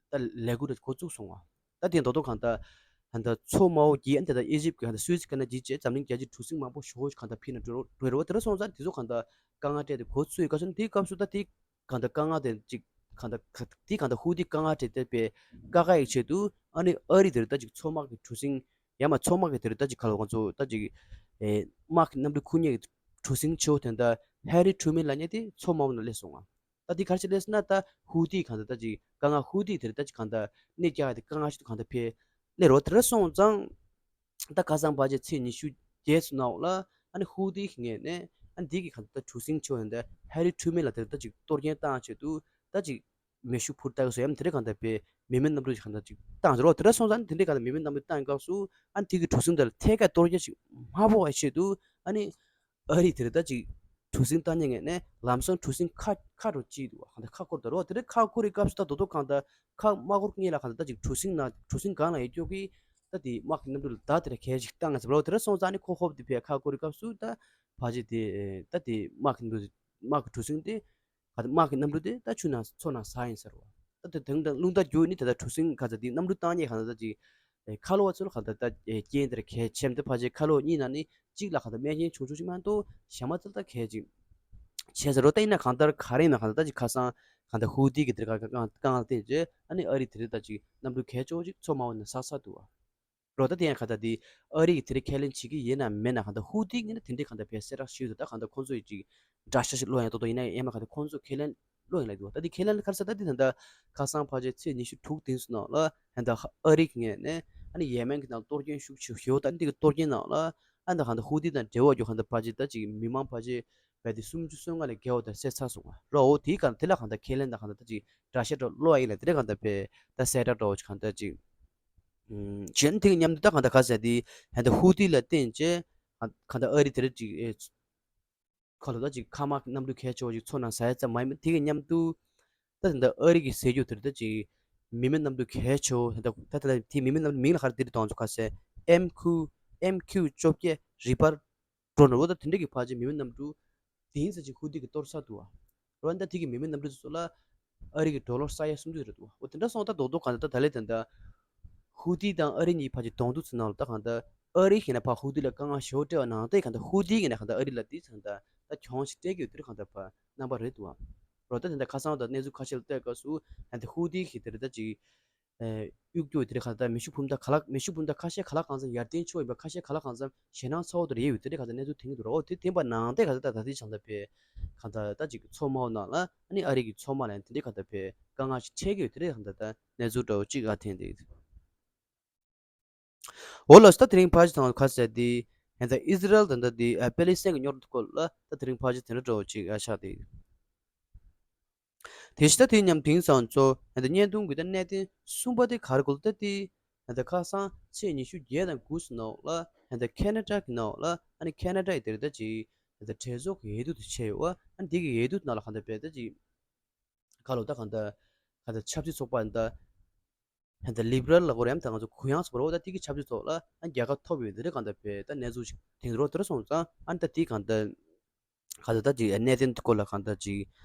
ད་ལས་འགུལ་འགོ་བཙུགས་སོང་བ། ད་དེ་མདོ་སྟོད་གང་ལྟར་ད་ལྟ་མཚོ་དམར་པོ་བརྒྱུད་ཨ་ནི་ད་ལྟ་ཨི་ཇིབ་ཀྱི་གང་ལྟར་སུའེ་ཙི་ཀ་ནལ་བརྒྱུད་བྱས་འཛམ་གླིང་རྒྱལ་སྤྱིའི་གྲུ་གཟིངས་མང་པོ་ཞེ་པོ་ཅིག་གང་ལྟར་ཕེབས་ན་འགྲོ་འགྲོ་རེད་བ། དེ་འདྲ་སོང་ཙང་དེ་ཚོ་གང་ལྟར་དཀའ་ངལ་སྤྲད་དེ་འགོ་ཚུགས་ཡོད་སྐབས་སུ་དེའི་སྐབས་སུ་ད་དེ་གང་ལྟར་དཀའ་ངལ་དེ་ཅིག་གང་ལྟར་ག་དེ་གང་ལྟར་ཧུ་ཏི་དཀའ་ངལ་སྤྲད་དེ་པའི་ཀ་ཁ་ཡི་ཆེད་དུ་ཨ་ནི་ཨ་རི་དེར་ད་ཅིག་མཚོ་དམག་གི་གྲུ་གཟིངས་ཡང་མ་མཚོ་དམག་གི་དེར་ད་ཅིག་ག་ལ་ང་ཚོ་ད་ཅིག་ཨེ་དམག་གི་གནམ་གྲུ་ཁུར་མཁན་གྱི་གྲུ་གཟིངས་ཆེ་བོ་དེ་འདྲ་ཧེ་རི་ཁྲུ་མེན་ལབ་མཁན་དེ་མཚོ་དམར་པོ་ནང་སླེབས་སོང་ང་། ད་འདི་ག་རེ་བྱས་སླེབས་ཟེར་ན་ད་ཧུ་ཏི་གང་ལྟར་ད་ཅིག་དཀའ་ངལ་ཧུ་ཏི་དེར་ད་ཅིག་གང་ལྟར་གནད་རྒྱག་ཡ་དེ་དཀའ་ངལ་ཞིག་ཏུ་གང་ལྟར་ཕེབས་སླེབས་རོ། དེ་འདྲ་སོང་ཙང་། ད་ཁ་སང་ཕལ་ཆེར་ཚེས་ཉི་ཤུ་བརྒྱད་ཚོ་ནང་ལ་ཨ་ནི་ཧུ་ཏི་གི་ངོས་ནས་ཨ་ནི་འདི་གི་གང་ལྟར་གྲུ་གཟིངས་ཆེ་བ་འདི་ཧེ་རི་ཁྲུ་མེན་ལ་དེར་ད་ཅིག་གཏོར་སྐྱོན་བཏང་ཆེད་དུ་ད་ཅིག་མེ་ཤུགས་འཕུར་ལྟ་གི་སོ་ཡམ་དེ་འདྲ་གང་ལྟར་པའི་མི་མེད་གནམ་གྲུ་ཞིག་གང་ལྟར་ཅིག་བཏང་ཟེར་རོ། དེ་འདྲ་སོང་ཙང་ཨ་ནི་དེ་འདྲ་གང་ལྟར་མི་མེད་གནམ་གྲུ་བཏང་སྐབས་སུ་ཨ་ནི་དེ་གི་གྲུ་གཟིངས་དེ་ལ་ཐད་ཀར་གཏོར་སྐྱོན་ཞིག་མ་ཕོག་པའི་ཆེད་དུ་ཨ་ནི་ཨ་རི་དེར་ད་ཅིག་གྲུ་གཟིངས་བཏང་མཁན་ངོས་ནས་ལམ་སང་གྲུ་གཟིངས་ཁ་ཁ་རུ་བཅིག་འདུག་བ། གང་ལྟར་ཁ་ཁུར་ད་རོ། དེ་འདྲ་ཁ་ཁུར་རི་སྐབས་སུ་ད་དོ་དོ་གང་ལྟར་ཁ་མ་ཁུར་སྔོན་ལ་གང་ལྟར་ད་ཅིག་གྲུ་གཟིངས་ན་གྲུ་གཟིངས་སྒང་ལ་ཡོད་རྒྱུ་གི་ད་དེ་དམག་གི་གནམ་གྲུ་ལ་བརྡ་དེ་ར་གལ་ཞིག་བཏང་ང་ཟེར་བ་རོ། དེ་འདྲ་སོང་ཙང་ནི་ཁོ་ཧོབ་དེ་ཕའི་ཁ་ཁུར་རི་སྐབས་སུ་ད་ཕལ་ཆེར་དེ་ད་དེ་དམག་གི་གནམ་གྲུ་དམག་གི་གྲུ་གཟིངས་དེ་ག་ད་དམག་གི་གནམ་གྲུ་དེ་ད་ཆུ་ནང་མཚོ་ནང་ཟགས་ཡིན་ཟེར་བ། ད་དེ་དེང་དང་རླུང་རྟ་རྒྱུག་ནི་དེ་ད་གྲུ་གཟིངས་ག་ཚ་དེ་གནམ་གྲུ་བཏང་མཁན་གང་ལྟར་ད་ཅིག་ཁ་ལོ་བ་ཚོ་ལ་གང་ལྟར་ད་རྐྱེན་དེར་གལ་ཆེམ་དེ་ཕལ་ཆེར་ཁ་ལོ་གཉིས་ནང་ནི་གཅིག་ལ་གང་ལྟར་རྨས་སྐྱོན་བྱུང་ཆོག་ཅིག་མ་གཏོགས་གཞན་མ་ཚོ་ལ་ད་གལ་ཅིག་བྱས་ཟེར་རོ། ད་ཡིན་ན་གང་ལྟར་ག་རེ་ཡིན་ན་གང་ལྟར་ད་ཅིག་ཁ་སང་གང་ལྟར་ཧུ་ཏི་གི་དེར་ག་ག་གང་གང་ལ་བརྟེན་རྗེས་ཨ་ནི་ཨ་རི་དེ་རིང་ད་ཅིག་གནམ་གྲུ་གལ་ཆེ་བོ་ཅིག་མཚོ་དམར་པོ་ནས་ཟགས་ཚར་འདུག་བ། རོ། ད་དེ་ཡང་གང་ལྟར་དེ་ཨ་རི་གི་དེ་རིང་ཁས་ལེན་བྱེད་ཀྱི་ཡིན་ན་མེད་ན་གང་ལྟར་ཧུ་ཏི་ངོས་ནས་དེ་འདྲའི་གང་ལྟར་བས་གསལ་བསྒྲགས་ཞུས་འདུག་ད་གང་ལྟར་ཁོང་ཚོ་ཡི་ཅིག་དགྲ་ཤ་ཞིག་བློ་ཡང་ཏོག་ཏོག་ཡིན་ན་ཡང་མ་གང་ལྟར་ཁོང་ཚོ་ཁས་ལེན་བློ་ཡིན་ལ་འདུག་ད་དེ་ཁས་ལེན་ཁར་ས་ད་དེ་ད་ལྟ་ཁ་སང་ཕལ་ཆེར་ཚེས་ཉི་ཤུ་དྲུག་དེ་ཚོ་ནང་ལ་ད་ལྟ་ཨ་རི་གི་ངོས་ནས་ ཨ་ནི་ཡེ་མེན་གྱི་ནང་གཏོར་སྐྱོན་ཤུགས་ཆེ་ཞེ་པོ་དང་འདི་གི་གཏོར་སྐྱོན་ནང་ལ་ཨ་ནི་གང་ལྟར་ཧུ་ཏི་དང་འབྲེལ་བ་རྒྱུ་གང་ལྟར་ཕལ་ཆེར་ད་ཅིག་མི་མང་ཕལ་ཆེར་བས་དེ་སུམ་ཅུ་སོ་ལྔ་ལས་བརྒལ་བ་དང་བསད་ཚར་སོང་བ་རོ། འོ་དེའི་གང་དེ་ལ་གང་ལྟར་ཁས་ལེན་དང་གང་ལྟར་ད་ཅིག་དགྲ་ཤ་འདྲ་བློ་ཡིན་ལ་དེ་འདྲ་གང་ལྟར་བས་ད་གསལ་བསྒྲགས་འདྲ་བོ་ཅིག་གང་ལྟར་ཅིག་ཨུམ་གཞན་དེ་གི་མཉམ་དུ་ད་གང་ལྟར་ག་ཟེར་དེ་ཧན་ད་ཧུ་ཏི་ལ་བརྟེན་བྱས་གང་ལྟར་ཨ་རི་དེ་འདྲ་ཅིག་ཨེ། ཁ་ལོ་ད་ཅིག་ཁ་མ་གནམ་གྲུ་གལ་ཆེ་བ་ཅིག་མཚོ་ནང་ཟ་ཡ་ཙམ་མ་ཡིན་པ་དེ་གི་མཉམ་དུ། ད་དེ་འདྲ་ཨ་རི་གི་ཟེར་རྒྱུ་དེར་ད་ཅིག་མི་མེད་གནམ་གྲུ་གལ་ཆེ་བ་ད་ད་ད་དེ་མི་མེད་གནམ་གྲུ་མིང་ལ་ག་རེ་དེ་རེད་གཏོང་ཚོ་ཁ་ཟེར་ཨེམ་ཁུ་ཨེམ་ཁུ་བཅོ་བརྒྱད་རི་པར་ཌོ་ནོ་ད་དེ་འདྲ་གི་ཕལ་ཆེར་མི་མེད་གནམ་གྲུ་དེ་ཡིན་ས་ཅིག་ཧུ་ཏི་གི་གཏོར་ས་འདུག་བ། རོ་ད་དེ་གི་མི་མེད་གནམ་གྲུ་ཚོ་ལ་ཨ་རི་གི་ཌོ་ལར་ས་ཡ་སུམ་ཅུ་རེད་འདུག་བ། འོ་དེ་འདྲ་སོང་ད་རྡོག་རྡོག་གང་ད་ད་ད་ལེ་དེ་འདྲ། ཧུ་ཏི་དང་ཨ་རི་གཉིས་ཕལ་ཆེར་གདོང་ཐུག་ཚུལ་ནང་ལ་ད་གང་ལྟར་ཨ་རི་ཡིན་ན་ཕར་ཧུ་ཏི་ལ་དཀའ་ངལ་ཞེ་པོ་སྤྲད་པ་ནང་བཞིན་གང་ལྟར་ཧུ་ཏི་གིས་ན་གང་ལྟར་ཨ་རི་ལ་དེ་ཚང་ད་ད་གྱོང་ཞིག་སྤྲད་ཀྱི་ཡོད་དེ་རེད་གང་ལྟར་ཕར་རྣམ་པ་རེད་འདུག་ཨ། རོ་ད་དེ་འདྲ་ཁ་སང་ད་གནས་ཚུལ་ཁ་ཤས་ལ་བལྟས་སྐབས་སུ་ད་ལྟ་ཧུ་ཏི་གིས་དེ་རེད་ད་ཅིག་གཡུག་རྒྱུ་དེ་རེད་གང་ལྟར་མེ་ཤུགས་འཕུར་མདའ་ག་ལ་མེ་ཤུགས་འཕུར་མདའ་ཁ་ཤས་ག་ལ་གང་འཚམ་ཡར་ལྡན་ཕྱོགས་ཡིན་པ་ཁ་ཤས་ག་ལ་གང་འཚམ་ཞེད་སྣང་ཚ་བོ་དེ་རེད་ཡོད་དེ་རེད་གང་ལྟར་གནས་ཚུལ་ཐོན་གྱི་འདུག་རོ། དེ་བསྟན་པ་ནང་བསྟན་གང་ལྟར་ད་ད་ལྟའི་བྱང་ད་ཕེ་གང་ལྟར་ད་ཅིག་མཚོ་དམའ་བོ་ནང་ལ་ཨ་ནི་ཨ་རི་གི་མཚོ་དམའ་ལ་དེ་འདྲའི་གང་ལྟར་ཕེ་དཀའ་ངལ་ཞིག་འཕྲད་ཀྱི་ཡོད་དེ་རེད་གང་ལྟར་ད། གནས་ཚུལ་འདྲ་བོ་གཅིག་ཨ་འཐེན་ཏེ། འོ་ལགས་སོ། ད་དེ་རིང་ཕར་ཅིག་དང་ཁ་གསལ་དེ་ཡང་ད་ཨི་ཟི་རལ་དང་ད་དེ་ཨ་པེ་ལི་སི་ཐན་གྱི་རྙོག་དྲ་སྐོར་ལ་ད་དེ་རིང་ཕར་ཅིག་དེ་འདྲ་འདྲ་བོ་གཅིག་ཨ་ཆགས་ཏེ། དེ་བཞིན་ད་དེ་མཉམ་དེང་སང་ཚོ་ཡང་ད་བརྙན་ཐུང་གི་ད་གནད་དོན་གསུམ་པ་དེ་ག་རེ་གོ་ལ་ད་དེ་ཡང་ད་ཁ་སང་ཚེས་ཉི་ཤུ་བརྒྱད་དང་དགུ་ཚོ་ནང་ལ་ཡང་ད་ཁེ་ན་ཌ་གི་ནང་ལ་ཨ་ནི་ཁེ་ན་ཌ་ཡི་དེར་ད་ཅིག་ཡང་ད་གྲོས་ཚོགས་ཀྱི་འོས་བསྡུ་དེ་བྱས་ཡོད་ཨ་ནི་དེ་གི་འོས་བསྡུ་ནང་ལ་གང་ད་བས་ད་ཅིག་ཁ་ལོ་ད་གང་ད་གང་ད་ཆབ་སྲིད་ཚོགས་པ་ཡང་ད། ད་ལི་བྷ་རལ་ལ་གོ་རེམ་ད་ང་ཚོ་གུ་ཡངས་སུ་བོར་བ་ད་དེ་གི་ཆབ་སྲིད་ཐོག་ལ་ཨ་རྒྱལ་ཁ་ཐོབ་ཡོད་དེ་རེད་གང་ལྟར་བས་ད་གནས་ཚུལ་ཞིག་དེང་རོ་དེར་སོང་ཙང་ཨ་ད་དེ་གང་ལྟར་གང་ལྟར་ད་ཅིག་གནད་དོན་དེ་སྐོར་ལ་གང་ལྟར་ཅིག་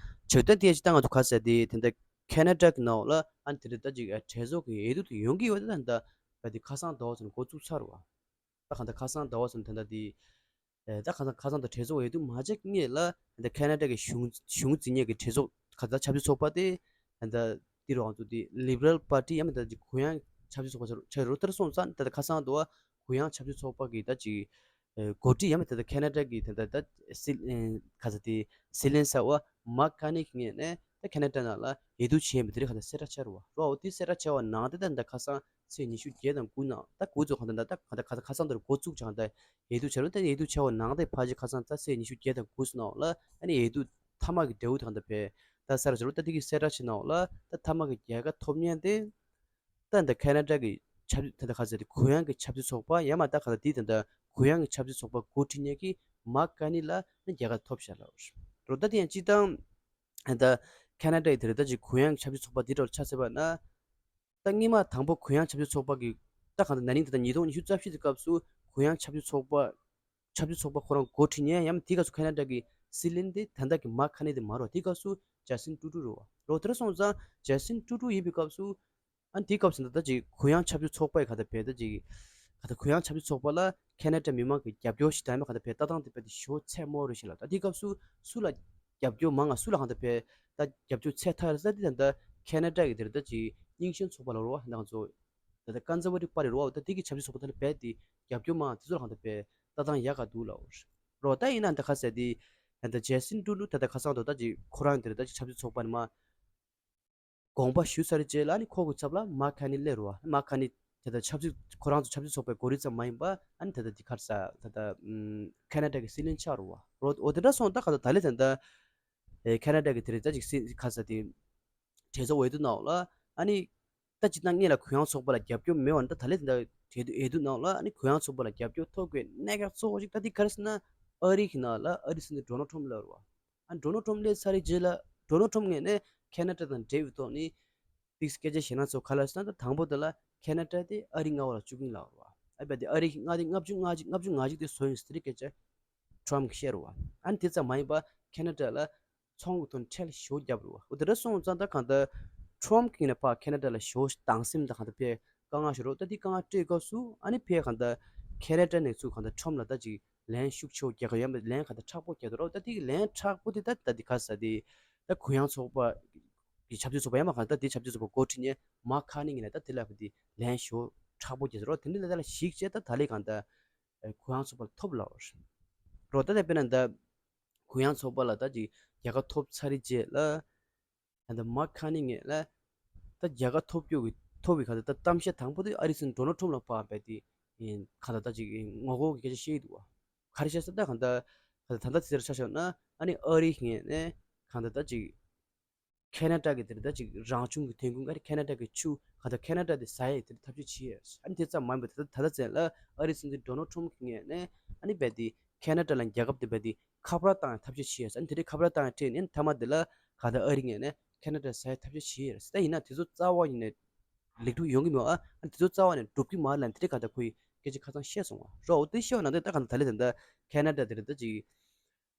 ཆོས་དོན་དེ་ཅིག་ད་ང་ཚོ་ག་ཟེར་དེ་དེ་འདྲ་ཁེ་ན་ཌ་གི་ནང་ལ་ཨ་དེ་རེད་ད་ཅིག་གྲོས་ཚོགས་ཀྱི་འོས་བསྡུ་དེ་ཡོང་གི་ཡོད་ད་ད་བས་དེ་ཁ་སང་ཟླ་བ་ཚོ་ནས་འགོ་བཙུགས་ཚར་བ། ད་གང་ལྟར་ཁ་སང་ཟླ་བ་ཚོ་ནས་ད་ལྟ་དེ། ཨེ་ད་ཁ་སང་ཁ་སང་དང་གྲོས་ཚོགས་འོས་བསྡུ་མ་བྱས་སྔོན་ལ་ད་ཁེ་ན་ཌ་གི་གཞུང་གཞུང་འཛིན་མཁན་གྱི་གྲོས་ཚོགས་ཁ་ད་ཆབ་སྲིད་ཚོགས་པ་དེ་ད་དེ་རུ་ང་ཚོ་དེ་ལི་བྷ་རལ་པར་ཊི་ཡང་མིན་ད་ཅིག་གུ་ཡངས་ཆབ་སྲིད་ཚོགས་པ་ཆགས་རུ་དེར་སོང་ཙང་ད་ཁ་སང་དུ་བ་གུ་ཡངས་ཆབ་སྲིད་ཚོགས་པ་གི་ད་ཅིག་ཨེ་འགོ་ཁྲིད་ཡང་མིན་ད་ཁེ་ན་ཌ་གི་ད་ད་ད་སྲིད་ཨེ་ཁ་ས་དེ་སྲིད་བློན་གསར་བ་མཱག་ཁ་ནི་གི་ངོས་ནས་ད་ཁེ་ན་ཌ་ནང་ལ་འོས་བསྡུ་བྱས་མི་དེ་རིགས་ཁ་ད་གསལ་བསྒྲགས་བྱས་རུ་བ་རོ་དེ་གསལ་བསྒྲགས་བྱས་བ་ནང་དེ་ད་ད་ཁ་སང་ཚེས་ཉི་ཤུ་བརྒྱད་དང་དགུ་ནང་ད་དགུ་ཚོ་གང་ལྟར་ད་གང་ལྟར་ཁ་སང་ཁ་སང་དེར་འགོ་བཙུགས་ཀྱང་ད་འོས་བསྡུ་བྱ་རུང་ད་འོས་བསྡུ་བྱ་བ་ནང་ད་ཕལ་ཆེར་ཁ་སང་ད་ཚེས་ཉི་ཤུ་བརྒྱད་དང་དགུ་ཚོ་ནང་ལ་ཨ་ནི་འོས་བསྡུ་མཐའ་མ་གི་འབྲས་བུ་དེ་གང་ལྟར་བས་ད་གསལ་རུ་ད་འདི་གི་གསལ་བསྒྲགས་བྱེད་ནང་ལ་ད་མཐའ་མ་གི་རྒྱལ་ཁ་ཐོབ་མཁན་དེ་ད་ད་ཁེ་ན་ཌ་གི་ཆབ་ད་ད་ཁ་ཟེར་ཏེ་གུ་ཡངས་ཀྱི་ཆབ་སྲིད་ཚོགས་པ་ཡང་མ་ད་གང་ལྟར་དེ་ད་ད་གུ་ཡངས་ཀྱི་ཆབ་སྲིད་ཚོགས་པ་འགོ་ཁྲིད་མཁན་གྱི་མཱག་ཁ་ནི་ལ་ནི་རྒྱལ་ཁ་ཐོབ་བཞག་ལ་རོ་ད་དེ་ཡང་སྤྱི་བཏང་ད་ཁེ་ན་ཌ་ཡི་དེ་རེད་ད་ཅིག་གུ་ཡངས་ཀྱི་ཆབ་སྲིད་ཚོགས་པ་དེ་འདྲ་ཆ་བཞག་པ་ན། ད་སྔོན་མ་དང་པོ་གུ་ཡངས་ཆབ་སྲིད་ཚོགས་པ་གི་ད་གང་ལྟར་ན་ནིང་ད་ལྟ་ཉིས་སྟོང་ཉི་ཤུ་རྩ་བཞི་དེ་སྐབས་སུ་གུ་ཡངས་ཆབ་སྲིད་ཚོགས་པ་ཆབ་སྲིད་ཚོགས་པ་ཁོ་རང་འགོ་ཁྲིད་མཁན་ཡང་དེ་སྐབས་སུ་ཁེ་ན་ཌ་གི་སྲིད་བློན་དེ་ད་ལྟ་གི་མཱག་ཁ་ནི་དེ་མ་རེད་བ། དེ་སྐབས་སུ་ཇ་སིན་ཀྲུ་ཀྲུ་རེད་བ། རོ་དེར་སོང་ཙང་ཇ་སིན་ཀྲུ་ཀྲུ་ཡིན་པའི་སྐབས་སུ་ཨ་དེ་སྐབས་སུ་ད་ལྟ་ཅིག་གུ་ཡངས་ཆབ་སྲིད་ཚོགས་པ་ཡི་ག་ད་བས་ད་ཅིག་ག་ད་གུ་ཡངས་ཆབ་སྲིད་ཚོགས་པ་ལ་ཁེ་ན་ཌ་མི་མང་གི་རྒྱབ་སྐྱོར་ཞིག་དང་མ་ག་ད་བས་ལྟ་སྟངས་དེ་བས་དེ་ཞོ་ཚད་མོ་རེ་ཞིག་ལ་ད་དེ་སྐབས་སུ་སུ་ལ་རྒྱབ་སྐྱོར་མང་ང་སུ་ལ་གང་ལྟར་བས་ད་རྒྱབ་སྐྱོར་ཚད་ཐར་ས་དེ་ད་ལྟ་ཁེ་ན་ཌ་གི་དེར་ད་ཅིག་རྙིང་ཞེན་ཚོགས་པ་ལ་རོ་བ་ང་ཚོ་ད་ལྟ་ཀོན་ཛར་ཝ་ཊིབ་པར་ཊི་རོ་བ་ད་དེ་གི་ཆབ་སྲིད་ཚོགས་པ་དེ་ལ་བས་དེ་རྒྱབ་སྐྱོར་མང་ང་དེ་ཚོ་ལ་གང་ལྟར་བས་ལྟ་སྟངས་ཡག་ག་འདུག་ལ་རོ། ད་ཡིན་ན་ད་ཁ་ཟེར་དེ་ད་ལྟ་ཇེ་སིན་ཀྲུ་ཀྲུ་ད་ལྟ་ཁ་སང་དོ་ད་ཅིག་ཁོ་རང་དེར་ད་ཅིག་ཆབ་སྲིད་ཚོགས་པ་ནི་མ་དགོངས་པ་ཞུས་ཚར་རྗེས་ལ་ནི་ཁོ་གི་ཚབ་ལ་མཱག་ཁ་ནི་སླེབས་རོ་བ། མཱག་ཁ་ནི་ད་ལྟ་ཆབ་སྲིད་ཁོ་རང་ཚོ་ཆབ་སྲིད་ཚོགས་པའི་འགོ་ཁྲིད་ཙམ་མ་ཡིན་པ་ཨ་ནི་ད་ལྟ་འདི་གར་ས་ད་ལྟ་ཁེ་ན་ཌ་གི་སྲིད་བློན་ཆགས་རོ་བ། རོ་འོ་དེ་འདྲ་སོང་ད་ག་ད་ད་ལེ་ད་ལྟ་ཁེ་ན་ཌ་གི་དེ་རེད་ད་ཅིག་སྲིད་ག་ས་དེ་གྲོས་ཚོགས་འོས་བསྡུ་ནང་ལ་ཨ་ནི་ད་ཅིག་ད་ངེད་ལ་གུ་ཡངས་ཚོགས་པ་ལ་རྒྱབ་སྐྱོར་མེད་བ་ནི་ད་ད་ལེ་ད་ལྟ་གྲོས་འོས་བསྡུ་ནང་ལ་ཨ་ནི་གུ་ཡངས་ཚོགས་པ་ལ་རྒྱབ་སྐྱོར་ཐོབ་དགོས་གནད་འགག་གཙོ་བོ་ཞིག་ད་འདི་ག་རེ་ཟེར་ན་ཨ་རི་གི་ནང་ལ་ཨ་རི་སྲིད་འཛིན་ཌོ་ནལ་ཊམ་སླེབས་རོ་བ། ཨ་ཌོ་ནལ་ཊམ་སླེབས་ཚར་རྗེས་ལ་ཌོ་ནལ་ཊམ་ངོས་ནས་ཁེ་ན་ཌ་དང་འབྲེལ་བའི་ཐོག་ནས་ཏིག་སྐད་ཆ་བཤད་ན་ཚོ་ག་ལ་ཟེར་ན་ད་དང་པོ་དེ་ལ་ཁེ་ན་ཌ་དེ་ཨ་རི་མངའ་འོག་ལ་བཅུག་གིན་ལབ་རོ། ཨ་བས་དེ་ཨ་རི་མངའ་དེ་ལྔ་བཅུ་ང་གཅིག་ལྔ་བཅུ་ང་གཅིག་དེ་བཟོ་ཡིན་ཟེར་སྐད་ཆ་ཊམ་གིས་བཤད་རོ། ཨ་ནི་དེ་ཙམ་མ་ཡིན་པ་ཁེ་ན་ཌ་ལ་ཚོང་གི་ཐོག་ནས་ཁྲལ་ཞེ་པོ་བརྒྱབ་རོ། འོ་དེ་འདྲ་སོང་ཙང་ད་གང་ལྟར་ཊམ་གིས་ནས་ཕར་ཁེ་ན་ཌ་ལ་ཞེ་པོ་སྡང་སེམས་དང་གང་ལྟར་ཕར་དཀའ་ངལ་ཞིག་རོ། ད་དེ་དཀའ་ངལ་སྤྲད་སྐབས་སུ་ཨ་ནི་ཕར་གང་ལྟར་ཁེ་ན་ཌ་ནས་ཚུར་གང་ལྟར་ཊམ་ལ་ད་ཅིག་ལན་ཤུགས་ཆེ་བོ་རྒྱག་གི་ཡོད་པ་ལན་ག་ད་མཁྲེགས་པོ་རྒྱག་འདུག་རོ། ད་དེ་གི་ལན་མཁྲེགས་པོ་དེ་ད་ད་དེ་ག་ས་དེ་ད་གུ་ཡངས་ཚོགས་པ་གི་ཆབ་སྲིད་ཚོགས་པ་ཡང་མ་གང་ད་དེ་ཆབ་སྲིད་ཚོགས་པ་འགོ་ཁྲིད་མཁན་མཱག་ཁ་ནི་ཡིན་ན་ད་དེ་ལ་བ་དེ་ལན་ཞོ་མཁྲེགས་པོ་རྒྱག་འདུག་རོ། དེ་འདྲ་ལ་ད་ལ་ཞིག་བྱས་ད་ད་ལས་གང་ད་གུ་ཡངས་ཚོགས་པ་ཐོབ་ལ་རོ། ད་ད་དཔེར་ན་ད་གུ་ཡངས་ཚོགས་པ་ལ་ད་ཅིག་རྒྱལ་ཁ་ཐོབ་ཚར་རྗེས་ལ། ད་ལྟ་མཱག་ཁ་ནི་ངས་ལ་ད་རྒྱལ་ཁ་ཐོབ་རྒྱུ་གི་ ཐོབ་པའི་གང་ལྟར་ད་གཏམ་བཤད་དང་པོ་དེ་ཨ་རིའི་སྲིད་འཛིན་ཌོ་ནལ་ཊམ་ལ་ཕར་རྦད་དེ་གང་ལྟར་ད་ཅིག་ངོ་རྒོལ་གྱི་སྐད་ཆ་བཤད་ཀྱི་འདུག་བ། ག་རེ་བཤད་ཟེར་ན་ད་གང་ལྟར་ད་ལྟ་དེ་ཚོར་ཆ་བཞག་ན་ཨ་ནི་ཨ་རིའི་ངོས་ནས་གང་ལྟར་ད་ཅིག་ཁེ་ན་ཌ་གི་དེར་ད་ཅིག་རང་བྱུང་གི་ཐོན་ཁུངས་ཨ་རི་ཁེ་ན་ཌ་གི་ཆུ་གང་ལྟར་ཁེ་ན་ཌ་དེ་ཟ་ཡས་དེར་ཐབས་ཤེས་བྱེད་ཡས། ཨ་ནི་དེ་ཙམ་མ་ཡིན་པར་ད་ལྟ་ད་ལྟ་ཚེ་ལ་ཨ་རིའི་སྲིད་འཛིན་ཌོ་ནལ་ཊམ་གྱི་ངོས་ནས་ཨ་ནི་རྦད་དེ་ཁེ་ན་ཌ་ལ་རྒྱལ་ཁབ་དེ་རྦད་དེ་ཁ་པར་བཏང་ཡས་ཐབས་ཤེས་བྱེད་ཡས། ཨ་ནི་དེ་འདྲའི་ཁ་པར་བཏང་ཡས་ཁྲིད་ནས་མཐའ་མ་དེ་ལ་གང་ལྟར་ཨ་རིའི་ངོས་ནས་ཁེ་ན་ཌ་ཟ་ཡས་ཐབས་ཤེས་བྱེད་ཡས་རེད། ད་ཡིན་ན་དེ་ཚོ་རྩ་བ་ཉིད་ནས་ལེགས་གྲུབ་ཡོང་གི་མེད་པ། ཨ་ནི་དེ་ཚོ་རྩ་བ་ནས་འགྲུབ་ཀྱི་མ་རེད་ལབ་དེ་འདྲའི་གང་ལྟར་ཁོ་ཡི་སྐད་ཆ་ཁ་སང་བཤད་སོང་བ་རོ། འོ་དེ་བཤད་པ་ནང་བཞིན་ད་གང་ལྟར་ད་ལྟ་དེ་འདྲ་ཁེ་ན་ཌ་དེ་རེད་ད་ཅིག་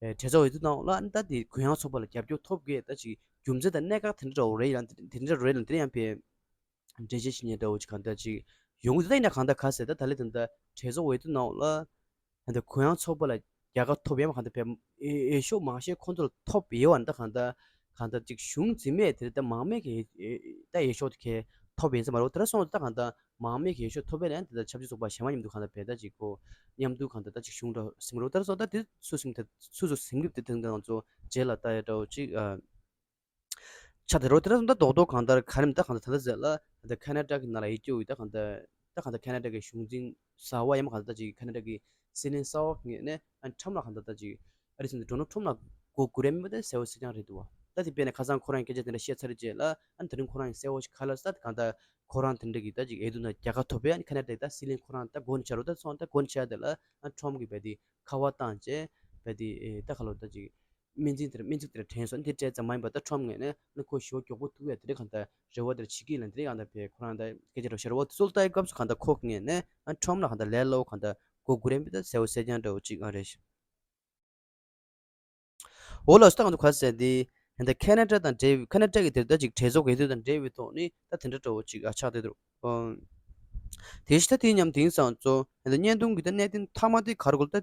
གྲོས་ཚོགས་འོས་བསྡུ་ནང་ལ་ཨ་ནི་ད་དེ་གུ་ཡངས་ཚོགས་པ་ལ་རྒྱབ་སྐྱོར་ཐོབ་གི་ད་ཅིག་རྒྱུ་མཚན་དང་གནད་འགག་དེ་འདྲ་འདྲ་བོ་རེད་ཡང་དེ་འདྲ་རེད་ལ་དེ་ཡང་ཕེ་འགྲེལ་བཤད་བྱེད་མཁན་འདྲ་བོ་ཅིག་གང་ལྟར་ཅིག་ཡོང་གི་འདུག་ད་ཡིན་ན་གང་ལྟར་ག་ཟེར་ད་ད་ལྟ་དེ་འདྲ་གྲོས་ཚོགས་འོས་བསྡུ་ནང་ལ་ད་ལྟ་གུ་ཡངས་ཚོགས་པ་ལ་རྒྱལ་ཁ་ཐོབ་ཡང་གང་ལྟར་ཕེ་འོས་ཤོག་མང་ཤོས་ཁོང་ཚོ་ལ་ཐོབ་ཡོད་བ་ད་གང་ལྟར་གང་ལྟར་ཅིག་གཞུང་འཛིན་མེད་དེ་ད་མང་མོས་ཀྱི་ད་འོས་ཤོག་དེ་གས་ཐོབ་ཡིན་ས་མ་རེད། དེ་འདྲ་སོང་ད་གང་ལྟར། མང་མོས་ཀྱི་འོས་ཤོག་ཐོབ་པ་ལ་ཡང་དེ་ལྟར་ཆབ་སྲིད་ཚོགས་པ་གཞན་མ་མཉམ་དུ་གང་ལྟར་བས་ད་ཅིག་གོ་མཉམ་དུ་གང་ལྟར་ད་ཅིག་གཞུང་འདྲ་ཟིན་རོགས་ད་སོ་ད་དེ་སུ་ཟིན་དེ་སུ་སུ་ཟིན་གྱི་དེ་དེང་ང་ཚོ་རྗེས་ལ་ལྟ་ཡ་འདྲ་བོ་ཅིག་ཨ། ཆ་དེ་རོགས་དེ་ད་སོ་ད་རྡོག་རྡོག་གང་ལྟར་ག་རེམ་ད་གང་ལྟར་ད་ལྟ་ཟེར་ལ་ད་ཁ་ན་ཌ་གི་ནང་ལ་ཡིད་སྐྱོ་བའི་ད་གང་ལྟར་ད་གང་ལྟར་ཁ་ན་ཌ་གི་གཞུང་འཛིན་གསར་བ་ཡང་མ་གང་ལྟར་ད་ཅིག་ཁ་ན་ཌ་གི་སྲིད་བློན་གསར་བ་ངོས་ནས་ཨ་ཁྲམ་ལ་གང་ལྟར་ད་ཅིག་ཨ་རི་སྲིད་འཛིན་ཌོ་ནལ་ཁྲམ་ལ་མགོ་སྒུར་ཡ་མིན་པ་དེ་གསལ་པོ་གསལ་རྐྱང་རེད་འདུག་བ། ད་དེ་དཔེར་ན་ཁ་སང་ཁོ་རང་གི་སྐད་ཆ་དེ་འདྲ་བཤད་ཚར་རྗེས་ལ་ཨ་ནི་དེ་རིང་ཁོ་རང་གི་གསལ་པོ་ཞིག་ག་ལ་ས་གང་ལྟར་ཁོ་རང་དེ་འདྲ་གི་ད་ཅིག་འོས་བསྡུ་ནང་རྒྱལ་ཁ་ཐོབ་པའི་ཨ་ནི་ཁ་ན་ཌ་ད་སྲིད་བློན་ཁོ་རང་ད་མགོ་ནས་བྱ་རོགས་ད་སོང་ད་མགོ་ནས་བྱ་དེ་ལ་ཨ་ཁྲམ་གི་བས་དེ་ཁ་པར་བཏང་བྱས་བས་དེ་ད་ག་ལོ་ད་ཅིག་སྨན་རྫས་དེ་འདྲ་སྨན་རྫས་དེ་འདྲ་དྲན་སོང་དེ་སྤྲད་ཙམ་མ་ཡིན་པ་ད་ཁྲམ་ངོས་ནས་ཨ་ནི་ཁོ་ཞེ་པོ་མགྱོགས་པོ་ཐུག་ཡ་དེ་འདྲ་གང་ལྟར་རེ་བ་དེ་འདྲ་བྱེད་ཀྱི་ལ་དེ་འདྲ་གང་ལྟར་བས་ཁོ་རང་ད་སྐད་ཆ་རོ་བཤད་རོགས་དེ་ཚོ་ལྟ་ཡི་སྐབས་སུ་གང་ལྟར་ཁོ་ངོས་ནས་ཨ་ཁྲམ་ལ་གང་ལྟར་ལས་སླ་པོ་གང་ལྟར་མགོ་སྒུར་ཡ་མིན་པ་ད་གསལ་པོ་གསལ་རྐྱང་འདྲ་བོ་ཅིག་ཨ་རེད། འོ་ལགས་སོ། ད་ང་ཚོ་ག་ཟེར་དེ། ད་ཁ་ན་ཌ་དང་འབྲེལ་བའི་ཁ་ན་ཌ་གི་དེར་ད་ཅིག་གྲོས་ཚོགས་འོས་བསྡུ་དང་འབྲེལ་བའི་ཐོག་ནས་ད་དེ་འདྲ་འདྲ་བོ་ཅིག་ཨ་ཆགས་བསྡད་འདུག་ཨང་། དེ་བཞིན་ད་དེ་མཉམ་དེང་སང་ཚོ་ད་བརྙན་ཐུང་གི་ད་གནད་དོན་མཐའ་མ་དེ་ག་རེ་གོ་ད་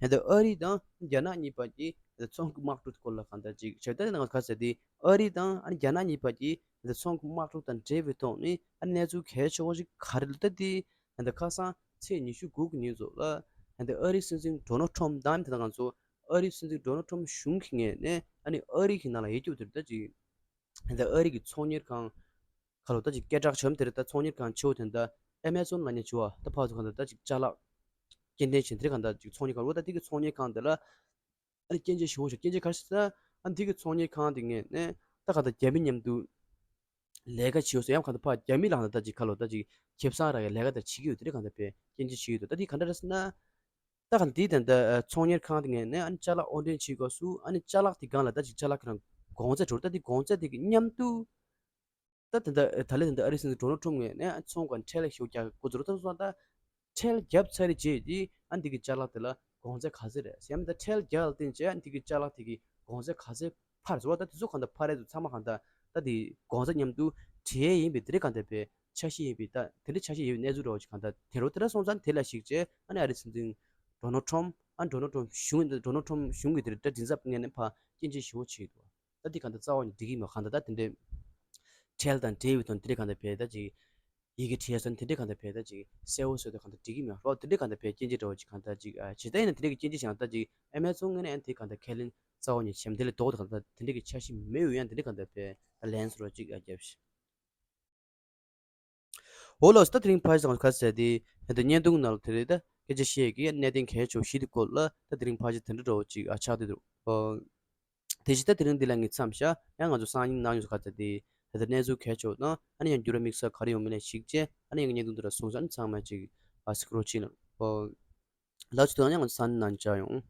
དེ་ད་ཨ་རི་དང་རྒྱ་ནག་གཉིས་བར་གྱི་ད་ཚོང་གི་དམག་འཁྲུག་སྐོར་ལ་གང་ལྟར་ཅིག་བྱས་ད་ང་ཚོ་ག་ཟེར་དེ་ཨ་རི་དང་ཨ་རྒྱ་ནག་གཉིས་བར་གྱི་ད་ཚོང་གི་དམག་འཁྲུག་དང་འབྲེལ་བའི་ཐོག་ནས་ཨ་གནས་ཚུལ་གལ་ཆེ་བོ་ཞིག་ག་རེ་ལ་ད་དེ། ད་ཁ་སང་ཚེས་ཉི་ཤུ་དགུ་གི་ཉིན་ཚོ་ལ་ད་ཨ་རིའི་སྲིད་འཛིན་ཌོ་ནལ་ཁྲོམ་དང་ད་ང་ཚོ་ཨ་རིའི་སྲིད་འཛིན་ཌོ་ནལ་ཁྲོམ་གཞུང་གི་ངོས་ནས་ཨ་ནི་ཨ་རི་གི་ནང་ལ་ཡོད་རྒྱུ་དེར་ད་ཅིག་ད་ཨ་རི་གི་ཚོང་གཉེར་ཁང་ཁ་ལོ་ད་ཅིག་སྐད་གྲགས་ཆེ་བ་དེར་ད་ཚོང་གཉེར་ཁང་ཆེ་བོ་དེ་ད་ཨེ་མ་ཛོན་ལ་ཉེ་ཆེ་བ་ད་ཕར་ཚོ་གང་ད་ད་ཅིག་ཅ་ལག་སྐྱེལ་འདྲེན་བྱེད་དེར་གང་ད་ཅིག་ཚོང་གཉེར་ཁང་རུ་ད་དེ་གི་ཚོང་གཉེར་ཁང་དེ་ལ་ཨ་ནི་སྐྱོན་བརྗོད་ཞུ་བ་ཞུ་སྐྱོན་བརྗོད་ག་རེ་ཟེར་ན་ཨ་ནི་དེ་གི་ཚོང་གཉེར་ཁང་དེ་ངོས་ནས་ད་གང་ད་རྒྱ་མི་མཉམ་དུ། ལས་ཀ་བྱེད་ཡོད་སོ་ཡང་གང་ལྟར་ཕར་རྒྱ་མི་ལ་གང་ལྟར་ད་ཅིག་ཁ་ལོ་ད་ཅིག་ཁེ་བཟང་རག་ཡ་ལས་ཀ་དེ་བྱེད་ཀྱི་ཡོད་དེ་རེད་གང་ལྟར་བས་སྐྱོན་བརྗོད་བྱེད་ཀྱི་ཡོད་དོ། ད་དེ་གང་འདྲ་རེད་ཟེར་ན། ད་གང་འདི་ད་ལྟ་ཚོང་གཉེར་ཁང་དེ་ངོས་ནས་ཨ་ནི་ཅ་ལག་དབོར་འདྲེན་བྱེད་དགོས་སུ་ཨ་ནི་ཅ་ལག་དེ་སྒང་ལ་ད་ཅིག་ཅ་ལག་གི་རང་གོང་ཚད་འགྲོ་ད་དེ་གོང་ཚད་དེ་གི་མཉམ་དུ། ད་ད་ལྟ་ད་ལྟ་ད་ལྟ་ཨ་རི་སྲིད་འཛིན་ཌོ་ནལ་ཁྲོམ་ངོས་ནས་ཨ་ཚོང་གང་ཁྲལ་ཞུ་རྒྱག་འགོ་འཛུགས་རོགས་ད་སོང་ད། ཁྲལ་བརྒྱབ་ཚར་རྗེས་དེ་ཨ་འདི་གི་ཅ་ལག་དེ་ལ་གོང་ཚད་ག་ཚད་རེད་ཟེར་ཡང་མིན་ད་ཁྲལ་བརྒྱབ་ལ་བརྟེན་བྱས་ཨ་འདི་གི་ཅ་ལག་དེ་གི་གོང་ཚད་ག་ཚད་འཕར་ཟེར་བ་ད་དེ་ཚོ་གང་ལྟར་འཕར་རེད་འདུག་ཚང་མ་གང་ལྟར་ད་དེ་གོང་ཚད་མཉམ་དུ་བྲིས་ཡས་ཡིན་པའི་དེ་འདྲའི་གང་ལྟར་བའི་འཆར་གཞི་ཡིན་པའི་ད་དེ་འདྲའི་འཆར་གཞི་ཡོད་པའི་གནས་ཚུལ་འདྲ་བོ་ཞིག་གང་ལྟར་དེ་རུ་དེ་འདྲ་སོང་ཙང་དེ་ལ་གཞིགས་བྱས་ཨ་ནི་ཨ་རི་སྲིད་འཛིན་ཌོ་ནལ་ཁྲོམ་ཨ་ཌོ་ནལ་ཁྲོམ་གཞུང་ཌོ་ནལ་ཁྲོམ་གཞུང་གི་དེ་འདྲ་མགྲིན་ཚབ་ངོས་ནས་ཕར་སྐྱོན་བརྗོད་ཞུ་བ་བྱས་འདུག་ད་འདི་གང་ལྟར་རྩ་བ་ནས་འགྲིག་གི་མེད་གང་ལྟར་ད་དེ་འདྲའི་ཁྲལ་དང་འབྲེལ་བའི་དོན་དེ་འདྲའི་གང་ལྟར་བས་ད་ཅིག་ཡི་གེ་བྲིས་ཡ་སོགས་དེ་འདྲའི་གང་ལྟར་བས་ད་ཅིག་གསལ་བོ་བཟོས་ཏེ་གང་ལྟར་འགྲིག་གི་མེད་རོགས་དེ་འདྲའི་གང་ལྟར་བས་སྐྱོན་བརྗོད་འདྲ་བོ་ཅིག་གང་ལྟར་ཅིག་ཨ་ཇི་ལྟར་ཡིན་ན་དེ་འདྲའི་གི་སྐྱོན་བརྗོད་བྱས་ན་ད་ཅིག་ཨེ་མ་ཛོན་ངོས་ནས་ཨ་ནི་དེ་གང་ལྟར་ཁས་ལེན་རྩ་བ་ནས་བྱས་མ་དེ་ལས་ལྡོག་ཏུ་གང་ལྟར་དེ་འདྲའི་གི་འཆར་གཞི་མེད་འོས་ཡང་དེ་འདྲའི་གང་ལྟར་བས་ད་ལན་སོ་རོགས་ཅིག་ཨ་རྒྱབ་ཤིག་འོ་ལགས་སོ། ད་དེ་རིང་ཕར་ཞོག་ཁ་ཟེར་དེ་ད་བརྙན་ཐུང་ནང་ལ་དེ་རེད་ད་སྐད་ཆ་བཤད་ཀྱི་གནད་དོན་གལ་ཆེ་བ་བཞི་དེ་སྐོར་ལ་ད་དེ་རིང་ཕར་ཞོག་དེ་འདྲ་འདྲ་བོ་ཅིག་ཨ་ཆགས་བསྡད་འདུག་ཨོ། དེ་བཞིན་ད་དེ་རིང་འདི་ལ་ངས་མཚམས་བཞག་ཡང་ང་ཚོ་སང་ཉིན་གནངས་ཉིན་སོ་ཁ་ཟེར་དེ་ད་ལྟ་གནས་ཚུལ་གལ་ཆེ་བ་དང་ཨ་ནི་ཡང་འགྱུར་བ་དམིགས་བསལ་ག་རེ་ཡོང་མིན་ལ་གཞིགས་བྱས་ཨ་ནི་ཡང་བརྙན་ཐུང་འདི་ལ་བཟུང་ས་ཨ་ནི་ཚང་མ་ཅིག་ཨ་སི་ཀྲོལ་བྱེད་ལ་ཨོ། ལགས་སོ། དེ་ཡང་ང་ཚོ་སང་ཉིན་ནང་བཅར་ཡོང་།